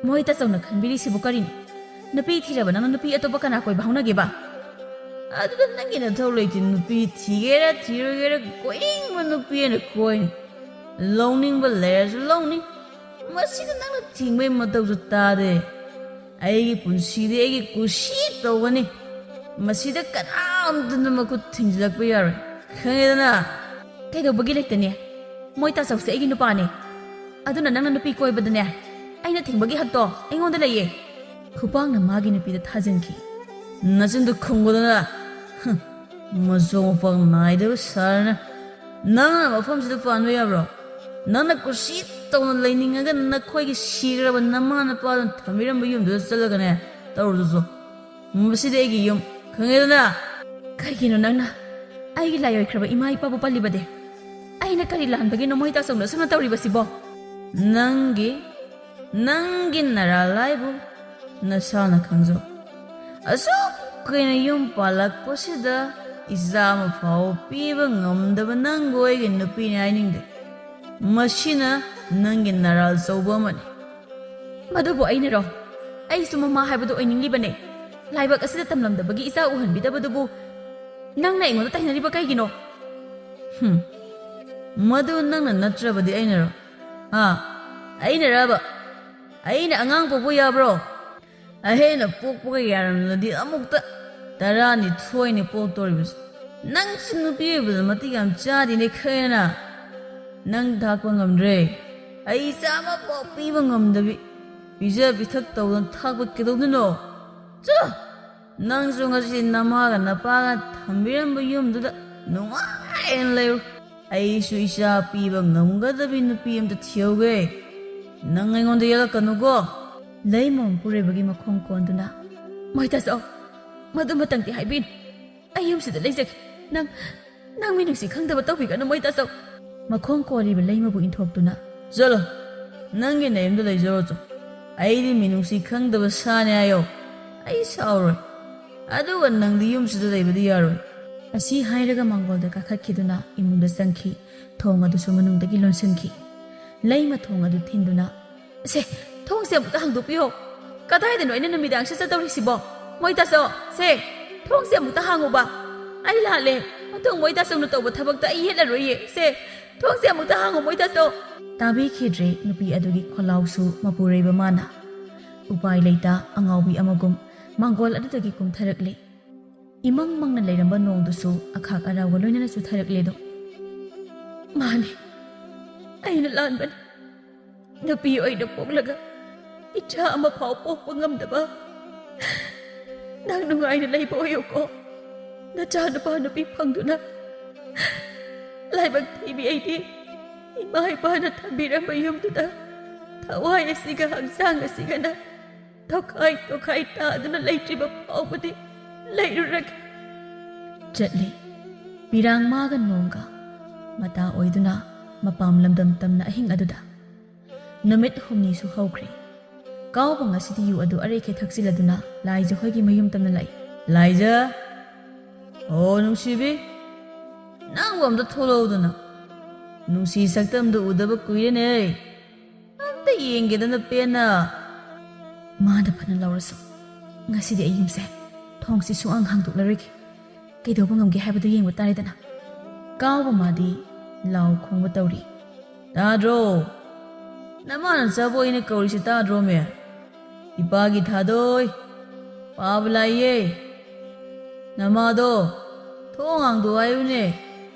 "ꯃꯣꯏ ꯇꯥꯆꯧꯅ ꯈꯟꯕꯤꯔꯤꯁꯤꯕꯨ ꯀꯔꯤꯅꯣ? ꯅꯨꯄꯤ ꯊꯤꯔꯕ ꯅꯪꯅ ꯅꯨꯄꯤ ꯑꯇꯣꯞꯄ ꯀꯅꯥ ꯀꯣꯏꯕ ꯍꯧꯅꯒꯦꯕ?" "ꯑꯗꯨꯗ ꯅꯪꯒꯤ ꯅꯊꯧ ꯂꯩꯇꯦ꯫ ꯅꯨꯄꯤ ꯊꯤꯒꯦꯔꯥ ꯊꯤꯔꯣꯏꯒꯦꯔꯥ ꯀꯣꯏꯅꯤꯡꯕ ꯅꯨꯄꯤ ꯑꯩꯅ ꯀꯣꯏꯅꯤ꯫ ꯂꯧꯅꯤꯡꯕ ꯂꯩꯔꯁꯨ ꯂꯧꯅꯤ꯫ ꯃꯁꯤꯗ ꯅꯪꯅ ꯊꯤꯡꯕꯩ ꯃꯊꯧꯁꯨ ꯇꯥꯗꯦ꯫ ꯑꯩꯒꯤ ꯄꯨꯟꯁꯤꯗꯤ ꯑꯩꯒꯤ ꯀꯨꯁꯤ ꯇꯧꯒꯅꯤ꯫ ꯃꯁꯤꯗ ꯀꯅꯥꯝꯇꯅ ꯃꯈꯨꯠ ꯊꯤꯡꯖꯤꯜꯂꯛꯄ ꯌꯥꯔꯣꯏ꯫ ꯈꯪꯉꯦꯗꯅ?" "ꯀꯩꯗꯧꯕꯒꯤ ꯂꯩꯇꯅꯤ? ꯃꯣꯏ ꯇꯥꯆꯧꯁꯦ ꯑꯩꯒꯤ ꯅꯨꯄꯥꯅꯦ꯫ ꯑꯗꯨꯅ ꯅꯪꯅ ꯅꯨꯄꯤ ꯀꯣꯏꯕꯗꯅꯦ, ꯑꯩꯅ ꯊꯤꯡꯕꯒꯤ ꯍꯛꯇꯣ ꯑꯩꯉꯣꯟꯗ ꯂꯩꯌꯦ꯫" ꯈꯨꯄꯥꯛꯅ ꯃꯥꯒꯤ ꯅꯨꯄꯤꯗ ꯊꯥꯖꯤꯟꯈꯤ꯫ "ꯅꯆꯤꯟꯗꯨ ꯈꯨꯝꯒꯗꯅ꯫ ꯍꯨꯝ, ꯃꯆꯣꯡ ꯃꯄꯥꯡ ꯅꯥꯏꯗꯕ ꯁꯥꯔꯅ꯫ ꯅꯪꯅ ꯃꯐꯝꯁꯤꯗ ꯄꯥꯟꯕ ꯌꯥꯕ꯭ꯔꯣ? ꯅꯪꯅ ꯀꯨꯁꯤ ꯇꯧꯅ ꯂꯩꯅꯤꯡꯉꯒ ꯅꯈꯣꯏꯒꯤ ꯁꯤꯈ꯭ꯔꯕ ꯅꯃꯥ ꯅꯄꯥꯗꯨꯅ ꯊꯝꯕꯤꯔꯝꯕ ꯌꯨꯝꯗꯨꯗ ꯆꯠꯂꯒꯅꯦ ꯇꯧꯔꯨꯆꯣ꯫ ꯃꯁꯤꯗꯤ ꯑꯩꯒꯤ ꯌꯨꯝ, ꯈꯪꯉꯦꯗꯅ? ꯀꯩꯒꯤꯅꯣ ꯅꯪꯅ ꯑꯩꯒꯤ ꯂꯥꯏ ꯑꯣꯏꯈ꯭ꯔꯕ ꯏꯃꯥ ꯏꯄꯥꯕꯨ ꯄꯜꯂꯤꯕꯗꯤ? ꯑꯩꯅ ꯀꯔꯤ ꯂꯥꯟꯕꯒꯤꯅꯣ ꯃꯣꯏ ꯇꯥꯆꯧꯅ ꯑꯁꯨꯝꯅ ꯇꯧꯔꯤꯕꯁꯤꯕꯣ? ꯅꯪꯒꯤ, ꯅꯪꯒꯤ ꯅꯔꯥꯜ ꯍꯥꯏꯕꯨ ꯅꯁꯥꯅ ꯈꯪꯖꯧ꯫ ꯑꯁꯨꯛ ꯀꯨꯏꯅ ꯌꯨꯝ ꯄꯥꯜꯂꯛꯄꯁꯤꯗ ꯏꯆꯥ ꯑꯃ ꯐꯥꯎꯕ ꯄꯤꯕ ꯉꯝꯗꯕ ꯅꯪꯕꯨ ꯑꯩꯒꯤ ꯅꯨꯄꯤꯅꯤ ꯍꯥꯏꯅꯤꯡꯗꯦ꯫ ꯃꯁꯤꯅ ꯅꯪꯒꯤ ꯅꯔꯥꯜ ꯑꯆꯧꯕ ꯑꯃꯅꯤ꯫ ꯃꯗꯨꯕꯨ ꯑꯩꯅꯔꯣ? ꯑꯩꯁꯨ ꯃꯃꯥ ꯍꯥꯏꯕꯗꯨ ꯑꯣꯏꯅꯤꯡꯂꯤꯕꯅꯦ꯫ ꯂꯥꯏꯕꯛ ꯑꯁꯤꯗ ꯇꯝꯂꯝꯗꯕꯒꯤ ꯏꯆꯥ ꯎꯍꯟꯕꯤꯗꯕꯗꯨꯕꯨ ꯅꯪꯅ ꯑꯩꯉꯣꯟꯗ ꯇꯥꯏꯅꯔꯤꯕ ꯀꯩꯒꯤꯅꯣ? ꯍꯨꯝ, ꯃꯗꯨ ꯅꯪꯅ ꯅꯠꯇ꯭ꯔꯕꯗꯤ ꯑꯩꯅꯔꯣ? ꯍꯥ? ꯑꯩꯅꯔꯕ? ꯑꯩꯅ ꯑꯉꯥꯡ ꯄꯣꯛꯄ ꯌꯥꯕ꯭ꯔꯣ? ꯑꯩꯅ ꯄꯣꯛꯄꯒ ꯌꯥꯔꯝꯂꯗꯤ ꯑꯃꯨꯛꯇ ꯇꯔꯥꯅꯤꯊꯣꯏꯅꯤ ꯄꯣꯛꯇꯧꯔꯤꯕꯁꯦ꯫ ꯅꯪꯁꯨ ꯅꯨꯄꯤ ꯑꯣꯏꯕꯗ ꯃꯇꯤꯛ ꯌꯥꯝ ꯆꯥꯗꯦꯅꯦ ꯈꯔꯅ꯫ ꯅꯪ ꯊꯥꯛꯄ ꯉꯝꯗ꯭ꯔꯦ꯫ ꯑꯩ ꯏꯆꯥ ꯑꯃꯐꯥꯎ ꯄꯤꯕ ꯉꯝꯗꯕꯤ ꯄꯤꯖ ꯄꯤꯊꯛ ꯇꯧꯗꯅ ꯊꯥꯛꯄ ꯀꯩꯗꯧꯗꯣꯏꯅꯣ? ꯆꯣ! ꯅꯪꯁꯨ ꯉꯁꯤ ꯅꯃꯥꯒ ꯅꯄꯥꯒ ꯊꯝꯕꯤꯔꯝꯕ ꯌꯨꯝꯗꯨꯗ ꯅꯨꯡꯉꯥꯏꯅ ꯂꯩꯔꯨ꯫ ꯑꯩꯁꯨ ꯏꯆꯥ ꯄꯤꯕ ꯉꯝꯒꯗꯕꯤ ꯅꯨꯄꯤ ꯑꯝꯇ ꯊꯤꯍꯧꯒꯦ꯫ ꯅꯪ ꯑꯩꯉꯣꯟꯗ ꯌꯦꯜꯂꯛꯀꯅꯨꯀꯣ꯫ ꯂꯩꯃ ꯃꯄꯨꯔꯣꯏꯕꯒꯤ ꯃꯈꯣꯡ ꯀꯣꯟꯗꯨꯅ, "ꯃꯣꯏꯇꯥꯆꯧ, ꯃꯗꯨꯃꯇꯪꯗꯤ ꯍꯥꯏꯕꯤꯅꯨ꯫ ꯑꯩ ꯌꯨꯝꯁꯤꯗ ꯂꯩꯖꯒꯦ꯫ ꯅꯪ, ꯅꯪ ꯃꯤꯅꯨꯡꯁꯤ ꯈꯪꯗꯕ ꯇꯧꯕꯤꯒꯅꯨ, ꯃꯣꯏꯇꯥꯆꯧ꯫" ꯃꯈꯣꯡ ꯀꯣꯜꯂꯤꯕ ꯂꯩꯃꯕꯨ ꯏꯟꯊꯣꯛꯇꯨꯅ, "ꯆꯠꯂꯣ, ꯅꯪꯒꯤ ꯅꯌꯨꯝꯗ ꯂꯩꯖꯔꯣꯆꯣ꯫ ꯑꯩꯗꯤ ꯃꯤꯅꯨꯡꯁꯤ ꯈꯪꯗꯕ ꯁꯥꯅꯤ ꯍꯥꯏꯌꯣ꯫ ꯑꯩ ꯁꯥꯎꯔꯣꯏ꯫ ꯑꯗꯨꯒ ꯅꯪꯗꯤ ꯌꯨꯝꯁꯤꯗ ꯂꯩꯕꯗꯤ ꯌꯥꯔꯣꯏ꯫" ꯑꯁꯤ ꯍꯥꯏꯔꯒ ꯃꯥꯡꯒꯣꯜꯗ ꯀꯥꯈꯠꯈꯤꯗꯨꯅ ꯏꯃꯨꯡꯗ ꯆꯪꯈꯤ꯫ ꯊꯣꯡ ꯑꯗꯨꯁꯨ ꯃꯅꯨꯡꯗꯒꯤ ꯂꯣꯟꯁꯤꯟꯈꯤ꯫ ꯂꯩꯃ ꯊꯣꯡ ꯑꯗꯨ ꯊꯤꯟꯗꯨꯅ, "ꯁꯦ, ꯊꯣꯡꯁꯦ ꯑꯃꯨꯛꯇ ꯍꯥꯡꯗꯣꯛꯄꯤꯌꯣ꯫ ꯀꯗꯥꯏꯗꯅꯣ ꯑꯩꯅ ꯅꯨꯃꯤꯗꯥꯡꯁꯦ ꯆꯠꯇꯧꯔꯤꯁꯤꯕꯣ? ꯃꯣꯏꯇꯥꯆꯧ, ꯁꯦ, ꯊꯣꯡꯁꯦ ꯑꯃꯨꯛꯇ ꯍꯥꯡꯉꯨꯕ꯫ ꯑꯩ ꯂꯥꯜꯂꯦ꯫ ꯃꯇꯨꯡ ꯃꯣꯏꯇꯥꯆꯧꯅ ꯇꯧꯕ ꯊꯕꯛꯇ ꯑꯩ ꯌꯦꯠꯂꯔꯣꯏꯌꯦ꯫ ꯁꯦ, ꯊꯣꯡꯁꯦ ꯑꯃꯨꯛꯇ ꯍꯥꯡꯉꯨ, ꯃꯣꯏꯇꯥꯆꯧ꯫" ꯇꯥꯕꯤꯈꯤꯗ꯭ꯔꯦ ꯅꯨꯄꯤ ꯑꯗꯨꯒꯤ ꯈꯣꯜꯂꯥꯎꯁꯨ ꯃꯄꯨꯔꯣꯏꯕ ꯃꯥꯅ꯫ ꯎꯄꯥꯏ ꯂꯩꯇ ꯑꯉꯥꯎꯕꯤ ꯑꯃꯒꯨꯝ ꯃꯥꯡꯒꯣꯜ ꯑꯗꯨꯗꯒꯤ ꯀꯨꯝꯊꯔꯛꯂꯦ꯫ ꯏꯃꯪ ꯃꯪꯅ ꯂꯩꯔꯝꯕ ꯅꯣꯡꯗꯨꯁꯨ ꯑꯈꯥꯛ ꯑꯔꯥꯎꯒ ꯂꯣꯏꯅꯅ ꯆꯨꯊꯔꯛꯂꯦꯗꯣ꯫ "ꯃꯥꯅꯤ, ꯑꯩꯅ ꯂꯥꯟꯕꯅꯤ꯫ ꯅꯨꯄꯤ ꯑꯣꯏꯅ ꯄꯣꯛꯂꯒ ꯏꯆꯥ ꯑꯃꯐꯥꯎ ꯄꯣꯛꯄ ꯉꯝꯗꯕ ꯅꯪ ꯅꯨꯡꯉꯥꯏꯅ ꯂꯩꯕ ꯑꯣꯏꯌꯨꯀꯣ꯫ ꯅꯆꯥ ꯅꯨꯄꯥ ꯅꯨꯄꯤ ꯐꯪꯗꯨꯅ ꯂꯥꯏꯕꯛ ꯊꯤꯕꯤ ꯑꯩꯗꯤ ꯏꯃꯥ ꯏꯄꯥꯅ ꯊꯝꯕꯤꯔꯝꯕ ꯌꯨꯝꯗꯨꯗ ꯊꯋꯥꯏ ꯑꯁꯤꯒ ꯍꯛꯆꯥꯡ ꯑꯁꯤꯒꯅ ꯇꯣꯈꯥꯏ ꯇꯣꯈꯥꯏ ꯇꯥꯗꯨꯅ ꯂꯩꯇ꯭ꯔꯤꯕ ꯐꯥꯎꯕꯗꯤ ꯂꯩꯔꯨꯔꯒꯦ꯫ ꯆꯠꯂꯤ꯫ ꯄꯤꯔꯥꯡ ꯃꯥꯒ ꯅꯣꯡꯒ ꯃꯇꯥ ꯑꯣꯏꯗꯨꯅ ꯃꯄꯥꯝ ꯂꯝꯗꯝ ꯇꯝꯅ ꯑꯍꯤꯡ ꯑꯗꯨꯗ ꯅꯨꯃꯤꯠ ꯍꯨꯝꯅꯤꯁꯨ ꯍꯧꯈ꯭ꯔꯦ꯫ ꯀꯥꯎꯕ ꯉꯁꯤꯗꯤ ꯌꯨ ꯑꯗꯨ ꯑꯔꯦꯛꯈꯩ ꯊꯛꯆꯤꯜꯂꯗꯨꯅ ꯂꯥꯏꯖ ꯍꯣꯏꯒꯤ ꯃꯌꯨꯝ ꯇꯝꯅ ꯂꯥꯛꯏ꯫ ꯂꯥꯏꯖ! ꯑꯣ ꯅꯨꯡꯁꯤꯕꯤ, ꯅꯪꯕꯨ ꯑꯝꯇ ꯊꯣꯛꯂꯛꯎꯗꯅ꯫ ꯅꯨꯡꯁꯤ ꯁꯛꯇꯝꯗꯨ ꯎꯗꯕ ꯀꯨꯏꯔꯦꯅꯦ꯫ ꯑꯝꯇ ꯌꯦꯡꯒꯦꯗꯅ ꯄꯦꯟꯅ꯫ ꯃꯥꯅ ꯐꯅ ꯂꯧꯔꯁꯨ, ꯉꯁꯤꯗꯤ ꯑꯩ ꯌꯨꯝꯁꯦ ꯊꯣꯡꯁꯤ ꯁꯨꯡꯍꯥꯡ ꯍꯥꯡꯗꯣꯛꯂꯔꯣꯏꯒꯦ꯫ ꯀꯩꯗꯧꯕ ꯉꯝꯒꯦ ꯍꯥꯏꯕꯗꯨ ꯌꯦꯡꯕ ꯇꯥꯔꯦꯗꯅ꯫ ꯀꯥꯎꯕ ꯃꯥꯗꯤ ꯂꯥꯎ ꯈꯣꯡꯕ ꯇꯧꯔꯤ꯫ ꯇꯥꯗ꯭ꯔꯣ? ꯅꯃꯥꯅ ꯆꯥꯕꯣꯏꯅ ꯀꯧꯔꯤꯁꯤ ꯇꯥꯗ꯭ꯔꯣꯃꯦ? ꯏꯄꯥꯒꯤ ꯊꯥꯗꯣꯏ, ꯄꯥꯕ ꯂꯥꯛꯏꯌꯦ꯫ ꯅꯃꯥꯗꯣ ꯊꯣꯡ ꯍꯥꯡꯗꯣꯛꯑꯣ ꯍꯥꯏꯌꯨꯅꯦ꯫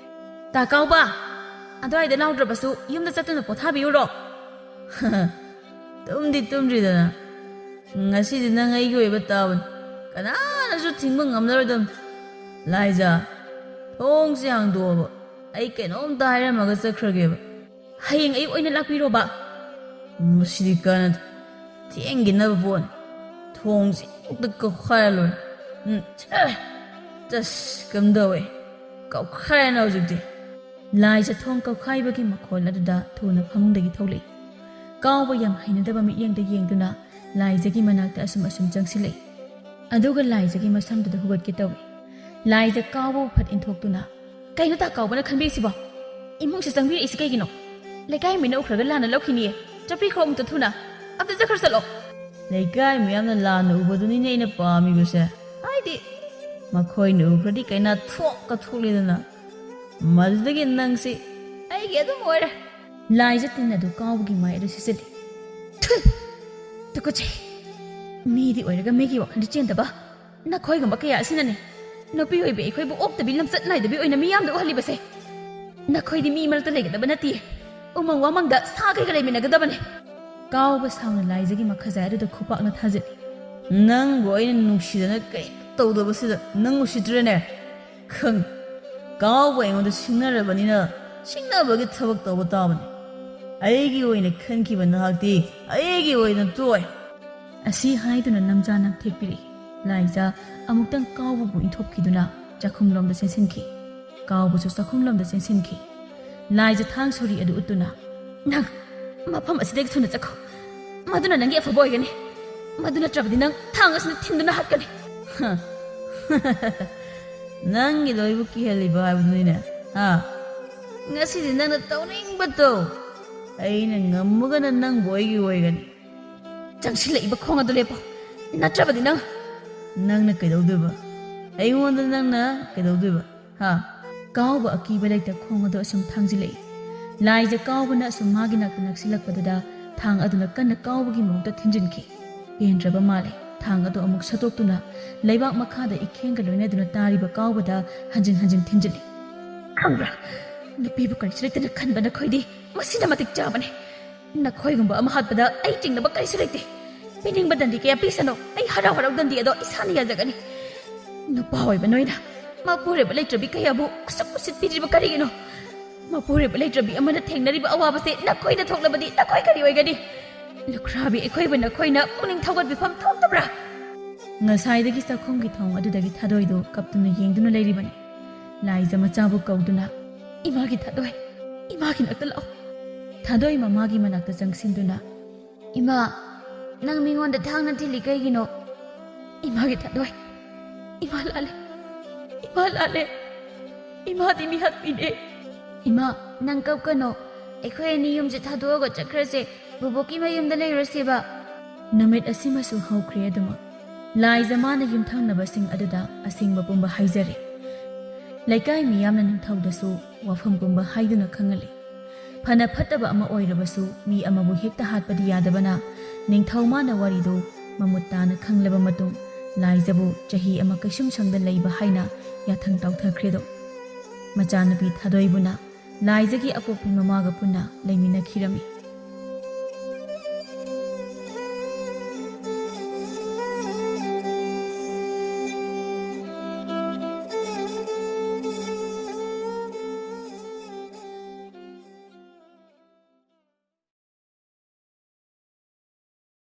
ꯇꯥ ꯀꯥꯎꯕ, ꯑꯗꯨꯋꯥꯏꯗ ꯂꯥꯎꯗ꯭ꯔꯕꯁꯨ ꯌꯨꯝꯗ ꯆꯠꯇꯨꯅ ꯄꯣꯊꯥꯕꯤꯔꯨꯔꯣ꯫ ꯇꯨꯝꯗꯤ ꯇꯨꯝꯗ꯭ꯔꯤꯗꯅ꯫ ꯉꯁꯤꯗꯤ ꯅꯪ ꯑꯩꯒꯤ ꯑꯣꯏꯕ ꯇꯥꯕꯅꯤ꯫ ꯀꯅꯥꯅꯁꯨ ꯊꯤꯡꯕ ꯉꯝꯂꯔꯣꯏꯗꯕꯅꯤ꯫ ꯂꯥꯏꯖꯥ, ꯊꯣꯡꯁꯦ ꯍꯥꯡꯗꯣꯛꯑꯣꯕ꯫ ꯑꯩ ꯀꯩꯅꯣꯝꯇ ꯍꯥꯏꯔꯝꯃꯒ ꯆꯠꯈ꯭ꯔꯒꯦꯕ꯫ ꯍꯌꯦꯡ ꯑꯌꯨꯛ ꯑꯣꯏꯅ ꯂꯥꯛꯄꯤꯔꯣꯕ꯫ ꯃꯁꯤꯗꯤ ꯀꯥꯟꯅꯗꯦ꯫ ꯊꯦꯡꯈꯤꯅꯕ ꯄꯣꯠꯅꯤ꯫ ꯊꯣꯡꯁꯦ ꯍꯦꯛꯇ ꯀꯧꯈꯥꯏꯔ ꯂꯣꯏꯔꯦ꯫ ꯎꯝ, ꯁꯦ! ꯇꯁ, ꯀꯝꯗꯧꯋꯦ? ꯀꯧꯈꯥꯏꯔꯅ ꯍꯧꯖꯤꯛꯇꯤ꯫ ꯂꯥꯏꯖ ꯊꯣꯡ ꯀꯧꯈꯥꯏꯕꯒꯤ ꯃꯈꯣꯜ ꯑꯗꯨꯗ ꯊꯨꯅ ꯐꯃꯨꯡꯗꯒꯤ ꯊꯣꯛꯂꯛꯏ꯫ ꯀꯥꯎꯕ ꯌꯥꯝ ꯍꯩꯅꯗꯕ ꯃꯤꯠꯌꯦꯡꯗ ꯌꯦꯡꯗꯨꯅ ꯂꯥꯏꯖꯒꯤ ꯃꯅꯥꯛꯇ ꯑꯁꯨꯝ ꯑꯁꯨꯝ ꯆꯪꯁꯤꯜꯂꯛꯏ꯫ ꯑꯗꯨꯒ ꯂꯥꯏꯖꯒꯤ ꯃꯁꯝꯗꯨꯗ ꯍꯨꯒꯠꯀꯦ ꯇꯧꯏ꯫ ꯂꯥꯏꯖ ꯀꯥꯎꯕꯕꯨ ꯐꯠ ꯏꯟꯊꯣꯛꯇꯨꯅ, "ꯀꯩꯅꯣ ꯇꯥ ꯀꯥꯎꯕꯅ ꯈꯟꯕꯤꯔꯤꯁꯤꯕꯣ? ꯏꯃꯨꯡꯁꯤ ꯆꯪꯕꯤꯔꯛꯏꯁꯤ ꯀꯩꯒꯤꯅꯣ? ꯂꯩꯀꯥꯏ ꯃꯤꯅ ꯎꯈ꯭ꯔꯒ ꯂꯥꯟꯅ ꯂꯧꯈꯤꯅꯤꯌꯦ꯫ ꯆꯠꯄꯤꯈ꯭ꯔꯣ ꯑꯃꯨꯛꯇ ꯊꯨꯅ꯫ ꯑꯝꯇ ꯆꯠꯈ꯭ꯔ ꯆꯠꯂꯣ꯫" ꯂꯩꯀꯥꯏ ꯃꯤꯌꯥꯝꯅ ꯂꯥꯟꯅ ꯎꯕꯗꯨꯅꯤꯅꯦ ꯑꯩꯅ ꯄꯥꯝꯃꯤꯕꯁꯦ꯫ ꯍꯥꯏꯗꯤ ꯃꯈꯣꯏꯅ ꯎꯈ꯭ꯔꯗꯤ ꯀꯩꯅꯥ ꯊꯣꯛꯀ ꯊꯣꯛꯂꯦꯗꯅ꯫ ꯃꯗꯨꯗꯒꯤ ꯅꯪꯁꯤ ꯑꯩꯒꯤ ꯑꯗꯨꯝ ꯑꯣꯏꯔꯦ꯫ ꯂꯥꯏꯖ ꯇꯤꯟ ꯑꯗꯨ ꯀꯥꯎꯕꯒꯤ ꯃꯥꯏ ꯑꯗꯨ ꯁꯤꯠꯆꯤꯜꯂꯤ꯫ ꯊꯨ! ꯇꯨꯀꯠꯆꯩ꯫ ꯃꯤꯗꯤ ꯑꯣꯏꯔꯒ ꯃꯤꯒꯤ ꯋꯥꯈꯜꯗꯤ ꯆꯦꯟꯗꯕ ꯅꯈꯣꯏꯒꯨꯝꯕ ꯀꯌꯥ ꯑꯁꯤꯅꯅꯤ ꯅꯨꯄꯤ ꯑꯣꯏꯕꯤ ꯑꯩꯈꯣꯏꯕꯨ ꯑꯣꯛꯇꯕꯤ ꯂꯝꯆꯠ ꯅꯥꯏꯗꯕꯤ ꯑꯣꯏꯅ ꯃꯤꯌꯥꯝꯗ ꯎꯍꯜꯂꯤꯕꯁꯦ꯫ ꯅꯈꯣꯏꯗꯤ ꯃꯤ ꯃꯔꯛꯇ ꯂꯩꯒꯗꯕ ꯅꯠꯇꯦ꯫ ꯎꯃꯪ ꯋꯥꯃꯪꯗ ꯁꯥ ꯀꯩꯒ ꯂꯩꯃꯤꯟꯅꯒꯗꯕꯅꯦ꯫ ꯀꯥꯎꯕ ꯁꯥꯎꯅ ꯂꯥꯏꯖꯒꯤ ꯃꯈꯖꯥꯏ ꯑꯗꯨꯗ ꯈꯨꯄꯥꯛꯅ ꯊꯥꯖꯤꯜꯂꯤ꯫ ꯅꯪꯕꯨ ꯑꯩꯅ ꯅꯨꯡꯁꯤꯗꯅ ꯀꯔꯤꯝ ꯇꯧꯗꯕꯁꯤꯗ ꯅꯪ ꯎꯁꯤꯠꯇ꯭ꯔꯦꯅꯦ? ꯈꯪ, ꯀꯥꯎꯕ ꯑꯩꯉꯣꯟꯗ ꯁꯤꯡꯅꯔꯕꯅꯤꯅ ꯁꯤꯡꯅꯕꯒꯤ ꯊꯕꯛ ꯇꯧꯕ ꯇꯥꯕꯅꯤ꯫ ꯑꯩꯒꯤ ꯑꯣꯏꯅ ꯈꯟꯈꯤꯕ ꯅꯍꯥꯛꯇꯤ ꯑꯩꯒꯤ ꯑꯣꯏꯅ ꯇꯣꯛꯑꯣꯏ꯫ ꯑꯁꯤ ꯍꯥꯏꯗꯨꯅ ꯅꯝꯖꯥ ꯅꯝꯊꯦꯛꯄꯤꯔꯛꯏ꯫ ꯂꯥꯏꯖ ꯑꯃꯨꯛꯇꯪ ꯀꯥꯎꯕꯕꯨ ꯏꯟꯊꯣꯛꯈꯤꯗꯨꯅ ꯆꯥꯛꯈꯨꯝꯂꯣꯝꯗ ꯆꯦꯟꯁꯤꯟꯈꯤ꯫ ꯀꯥꯎꯕꯁꯨ ꯆꯥꯛꯈꯨꯝꯂꯣꯝꯗ ꯆꯦꯟꯁꯤꯟꯈꯤ꯫ ꯂꯥꯏꯖ ꯊꯥꯡ ꯁꯣꯔꯤ ꯑꯗꯨ ꯎꯠꯇꯨꯅ, "ꯅꯪ ꯃꯐꯝ ꯑꯁꯤꯗꯒꯤ ꯊꯨꯅ ꯆꯠꯈꯣ꯫ ꯃꯗꯨꯅ ꯅꯪꯒꯤ ꯑꯐꯕ ꯑꯣꯏꯒꯅꯤ꯫ ꯃꯗꯨ ꯅꯠꯇ꯭ꯔꯕꯗꯤ ꯅꯪ ꯊꯥꯡ ꯑꯁꯤꯅ ꯊꯤꯟꯗꯨꯅ ꯍꯥꯠꯀꯅꯤ꯫" ꯅꯪꯒꯤ ꯂꯣꯏꯕꯨ ꯀꯤꯍꯜꯂꯤꯕ ꯍꯥꯏꯕꯗꯨꯅꯤꯅꯦ꯫ ꯍꯥ? ꯉꯁꯤꯗꯤ ꯅꯪꯅ ꯇꯧꯅꯤꯡꯕ ꯇꯧ꯫ ꯑꯩꯅ ꯉꯝꯃꯒꯅ ꯅꯪꯕꯨ ꯑꯩꯒꯤ ꯑꯣꯏꯒꯅꯤ꯫ ꯆꯪꯁꯤꯜꯂꯛꯏꯕ ꯈꯣꯡ ꯑꯗꯨ ꯂꯦꯞꯄꯣ, ꯅꯠꯇ꯭ꯔꯕꯗꯤ ꯅꯪ꯫ ꯅꯪꯅ ꯀꯩꯗꯧꯗꯣꯏꯕ? ꯑꯩꯉꯣꯟꯗ ꯅꯪꯅ ꯀꯩꯗꯧꯗꯣꯏꯕ? ꯍꯥ? ꯀꯥꯎꯕ ꯑꯀꯤꯕ ꯂꯩꯇ ꯈꯣꯡ ꯑꯗꯨ ꯑꯁꯨꯝ ꯊꯥꯡꯖꯤꯜꯂꯛꯏ꯫ ꯂꯥꯏꯖ ꯀꯥꯎꯕꯅ ꯑꯁꯨꯝ ꯃꯥꯒꯤ ꯅꯥꯛꯇ ꯅꯛꯁꯤꯜꯂꯛꯄꯗꯨꯗ ꯊꯥꯡ ꯑꯗꯨꯅ ꯀꯟꯅ ꯀꯥꯎꯕꯒꯤ ꯃꯍꯨꯠꯇ ꯊꯤꯟꯖꯤꯟꯈꯤ꯫ ꯄꯦꯟꯗ꯭ꯔꯕ ꯃꯥꯜꯂꯦ꯫ ꯊꯥꯡ ꯑꯗꯨ ꯑꯃꯨꯛ ꯁꯠꯇꯣꯛꯇꯨꯅ ꯂꯩꯕꯥꯛ ꯃꯈꯥꯗ ꯏꯈꯦꯡꯒ ꯂꯣꯏꯅꯗꯨꯅ ꯇꯥꯔꯤꯕ ꯀꯥꯎꯕꯗ ꯍꯟꯖꯤꯟ ꯍꯟꯖꯤꯟ ꯊꯤꯟꯖꯤꯜꯂꯤ꯫ "ꯈꯪꯕ꯭ꯔꯥ, ꯅꯨꯄꯤꯕꯨ ꯀꯔꯤꯁꯨ ꯂꯩꯇꯅ ꯈꯟꯕ ꯅꯈꯣꯏꯗꯤ ꯃꯁꯤꯅ ꯃꯇꯤꯛ ꯆꯥꯕꯅꯤ꯫ ꯅꯈꯣꯏꯒꯨꯝꯕ ꯑꯃ ꯍꯥꯠꯄꯗ ꯑꯩ ꯆꯤꯡꯅꯕ ꯀꯔꯤꯁꯨ ꯂꯩꯇꯦ꯫ ꯄꯤꯅꯤꯡꯕ ꯗꯟꯗꯤ ꯀꯌꯥ ꯄꯤꯁꯅꯨ, ꯑꯩ ꯍꯔꯥꯎ ꯍꯔꯥꯎ ꯗꯟꯗꯤ ꯑꯗꯣ ꯏꯁꯥꯅ ꯌꯥꯖꯒꯅꯤ꯫ ꯅꯨꯄꯥ ꯑꯣꯏꯕ ꯅꯣꯏꯅ ꯃꯄꯨꯔꯣꯏꯕ ꯂꯩꯇ꯭ꯔꯕꯤ ꯀꯌꯥꯕꯨ ꯑꯁꯨꯛ ꯎꯁꯤꯠꯄꯤꯗ꯭ꯔꯤꯕ ꯀꯔꯤꯒꯤꯅꯣ? ꯃꯄꯨꯔꯣꯏꯕ ꯂꯩꯇ꯭ꯔꯕꯤ ꯑꯃꯅ ꯊꯦꯡꯅꯔꯤꯕ ꯑꯋꯥꯕꯁꯦ ꯅꯈꯣꯏꯗ ꯊꯣꯛꯂꯕꯗꯤ ꯅꯈꯣꯏ ꯀꯔꯤ ꯑꯣꯏꯒꯅꯤ? ꯂꯨꯈ꯭ꯔꯥꯕꯤ ꯑꯩꯈꯣꯏꯕꯨ ꯅꯈꯣꯏꯅ ꯄꯨꯛꯅꯤꯡ ꯊꯧꯒꯠꯄꯤꯐꯝ ꯊꯣꯛꯇꯕ꯭ꯔꯥ?" ꯉꯁꯥꯏꯗꯒꯤ ꯆꯥꯛꯈꯨꯝꯒꯤ ꯊꯣꯡ ꯑꯗꯨꯗꯒꯤ ꯊꯥꯗꯣꯏꯗꯨ ꯀꯞꯇꯨꯅ ꯌꯦꯡꯗꯨꯅ ꯂꯩꯔꯤꯕꯅꯤ꯫ ꯂꯥꯏꯖ ꯃꯆꯥꯕꯨ ꯀꯧꯗꯨꯅ, "ꯏꯃꯥꯒꯤ ꯊꯥꯗꯣꯏ, ꯏꯃꯥꯒꯤ ꯅꯥꯛꯇ ꯂꯥꯛꯑꯣ꯫" ꯊꯥꯗꯣꯏ ꯃꯃꯥꯒꯤ ꯃꯅꯥꯛꯇ ꯆꯪꯁꯤꯟꯗꯨꯅ, "ꯏꯃꯥ, ꯅꯪ ꯃꯤꯉꯣꯟꯗ ꯊꯥꯡꯅ ꯊꯤꯜꯂꯤ ꯀꯩꯒꯤꯅꯣ?" "ꯏꯃꯥꯒꯤ ꯊꯥꯗꯣꯏ, ꯏꯃꯥ ꯂꯥꯜꯂꯦ, ꯏꯃꯥ ꯂꯥꯜꯂꯦ꯫ ꯏꯃꯥꯗꯤ ꯃꯤꯍꯥꯠꯄꯤꯅꯦ꯫" "ꯏꯃꯥ, ꯅꯪ ꯀꯞꯀꯅꯣ꯫ ꯑꯩꯈꯣꯏ ꯑꯅꯤ ꯌꯨꯝꯁꯦ ꯊꯥꯗꯣꯛꯑꯒ ꯆꯠꯈ꯭ꯔꯁꯦ꯫ ꯕꯣꯕꯣꯛꯀꯤ ꯃꯌꯨꯝꯗ ꯂꯩꯔꯨꯔꯁꯦꯕ꯫" ꯅꯨꯃꯤꯠ ꯑꯁꯤꯃꯁꯨ ꯍꯧꯈ꯭ꯔꯦ ꯑꯗꯨꯃꯛ꯫ ꯂꯥꯏꯖ ꯃꯥꯅ ꯌꯨꯝꯊꯪꯅꯕꯁꯤꯡ ꯑꯗꯨꯗ ꯑꯁꯦꯡꯕ ꯄꯨꯝꯕ ꯍꯥꯏꯖꯔꯦ꯫ ꯂꯩꯀꯥꯏ ꯃꯤꯌꯥꯝꯅ ꯅꯤꯡꯊꯧꯗꯁꯨ ꯋꯥꯐꯝ ꯄꯨꯝꯕ ꯍꯥꯏꯗꯨꯅ ꯈꯪꯍꯜꯂꯤ꯫ ꯐꯅ ꯐꯠꯇꯕ ꯑꯃ ꯑꯣꯏꯔꯕꯁꯨ ꯃꯤ ꯑꯃꯕꯨ ꯍꯦꯛꯇ ꯍꯥꯠꯄꯗꯤ ꯌꯥꯗꯕꯅ, ꯅꯤꯡꯊꯧ ꯃꯥꯅ ꯋꯥꯔꯤꯗꯨ ꯃꯃꯨꯠ ꯇꯥꯅ ꯈꯪꯂꯕ ꯃꯇꯨꯡ, ꯂꯥꯏꯖꯕꯨ ꯆꯍꯤ ꯑꯃ ꯀꯩꯁꯨꯝꯁꯪꯗ ꯂꯩꯕ ꯍꯥꯏꯅ ꯌꯥꯊꯪ ꯇꯧꯊꯈ꯭ꯔꯦꯗꯣ꯫ ꯃꯆꯥꯅꯨꯄꯤ ꯊꯥꯗꯣꯏꯕꯨꯅ ꯂꯥꯏꯖꯒꯤ ꯑꯄꯣꯛꯄꯤ ꯃꯃꯥꯒ ꯄꯨꯟꯅ ꯂꯩꯃꯤꯟꯅꯈꯤꯔꯝꯃꯤ꯫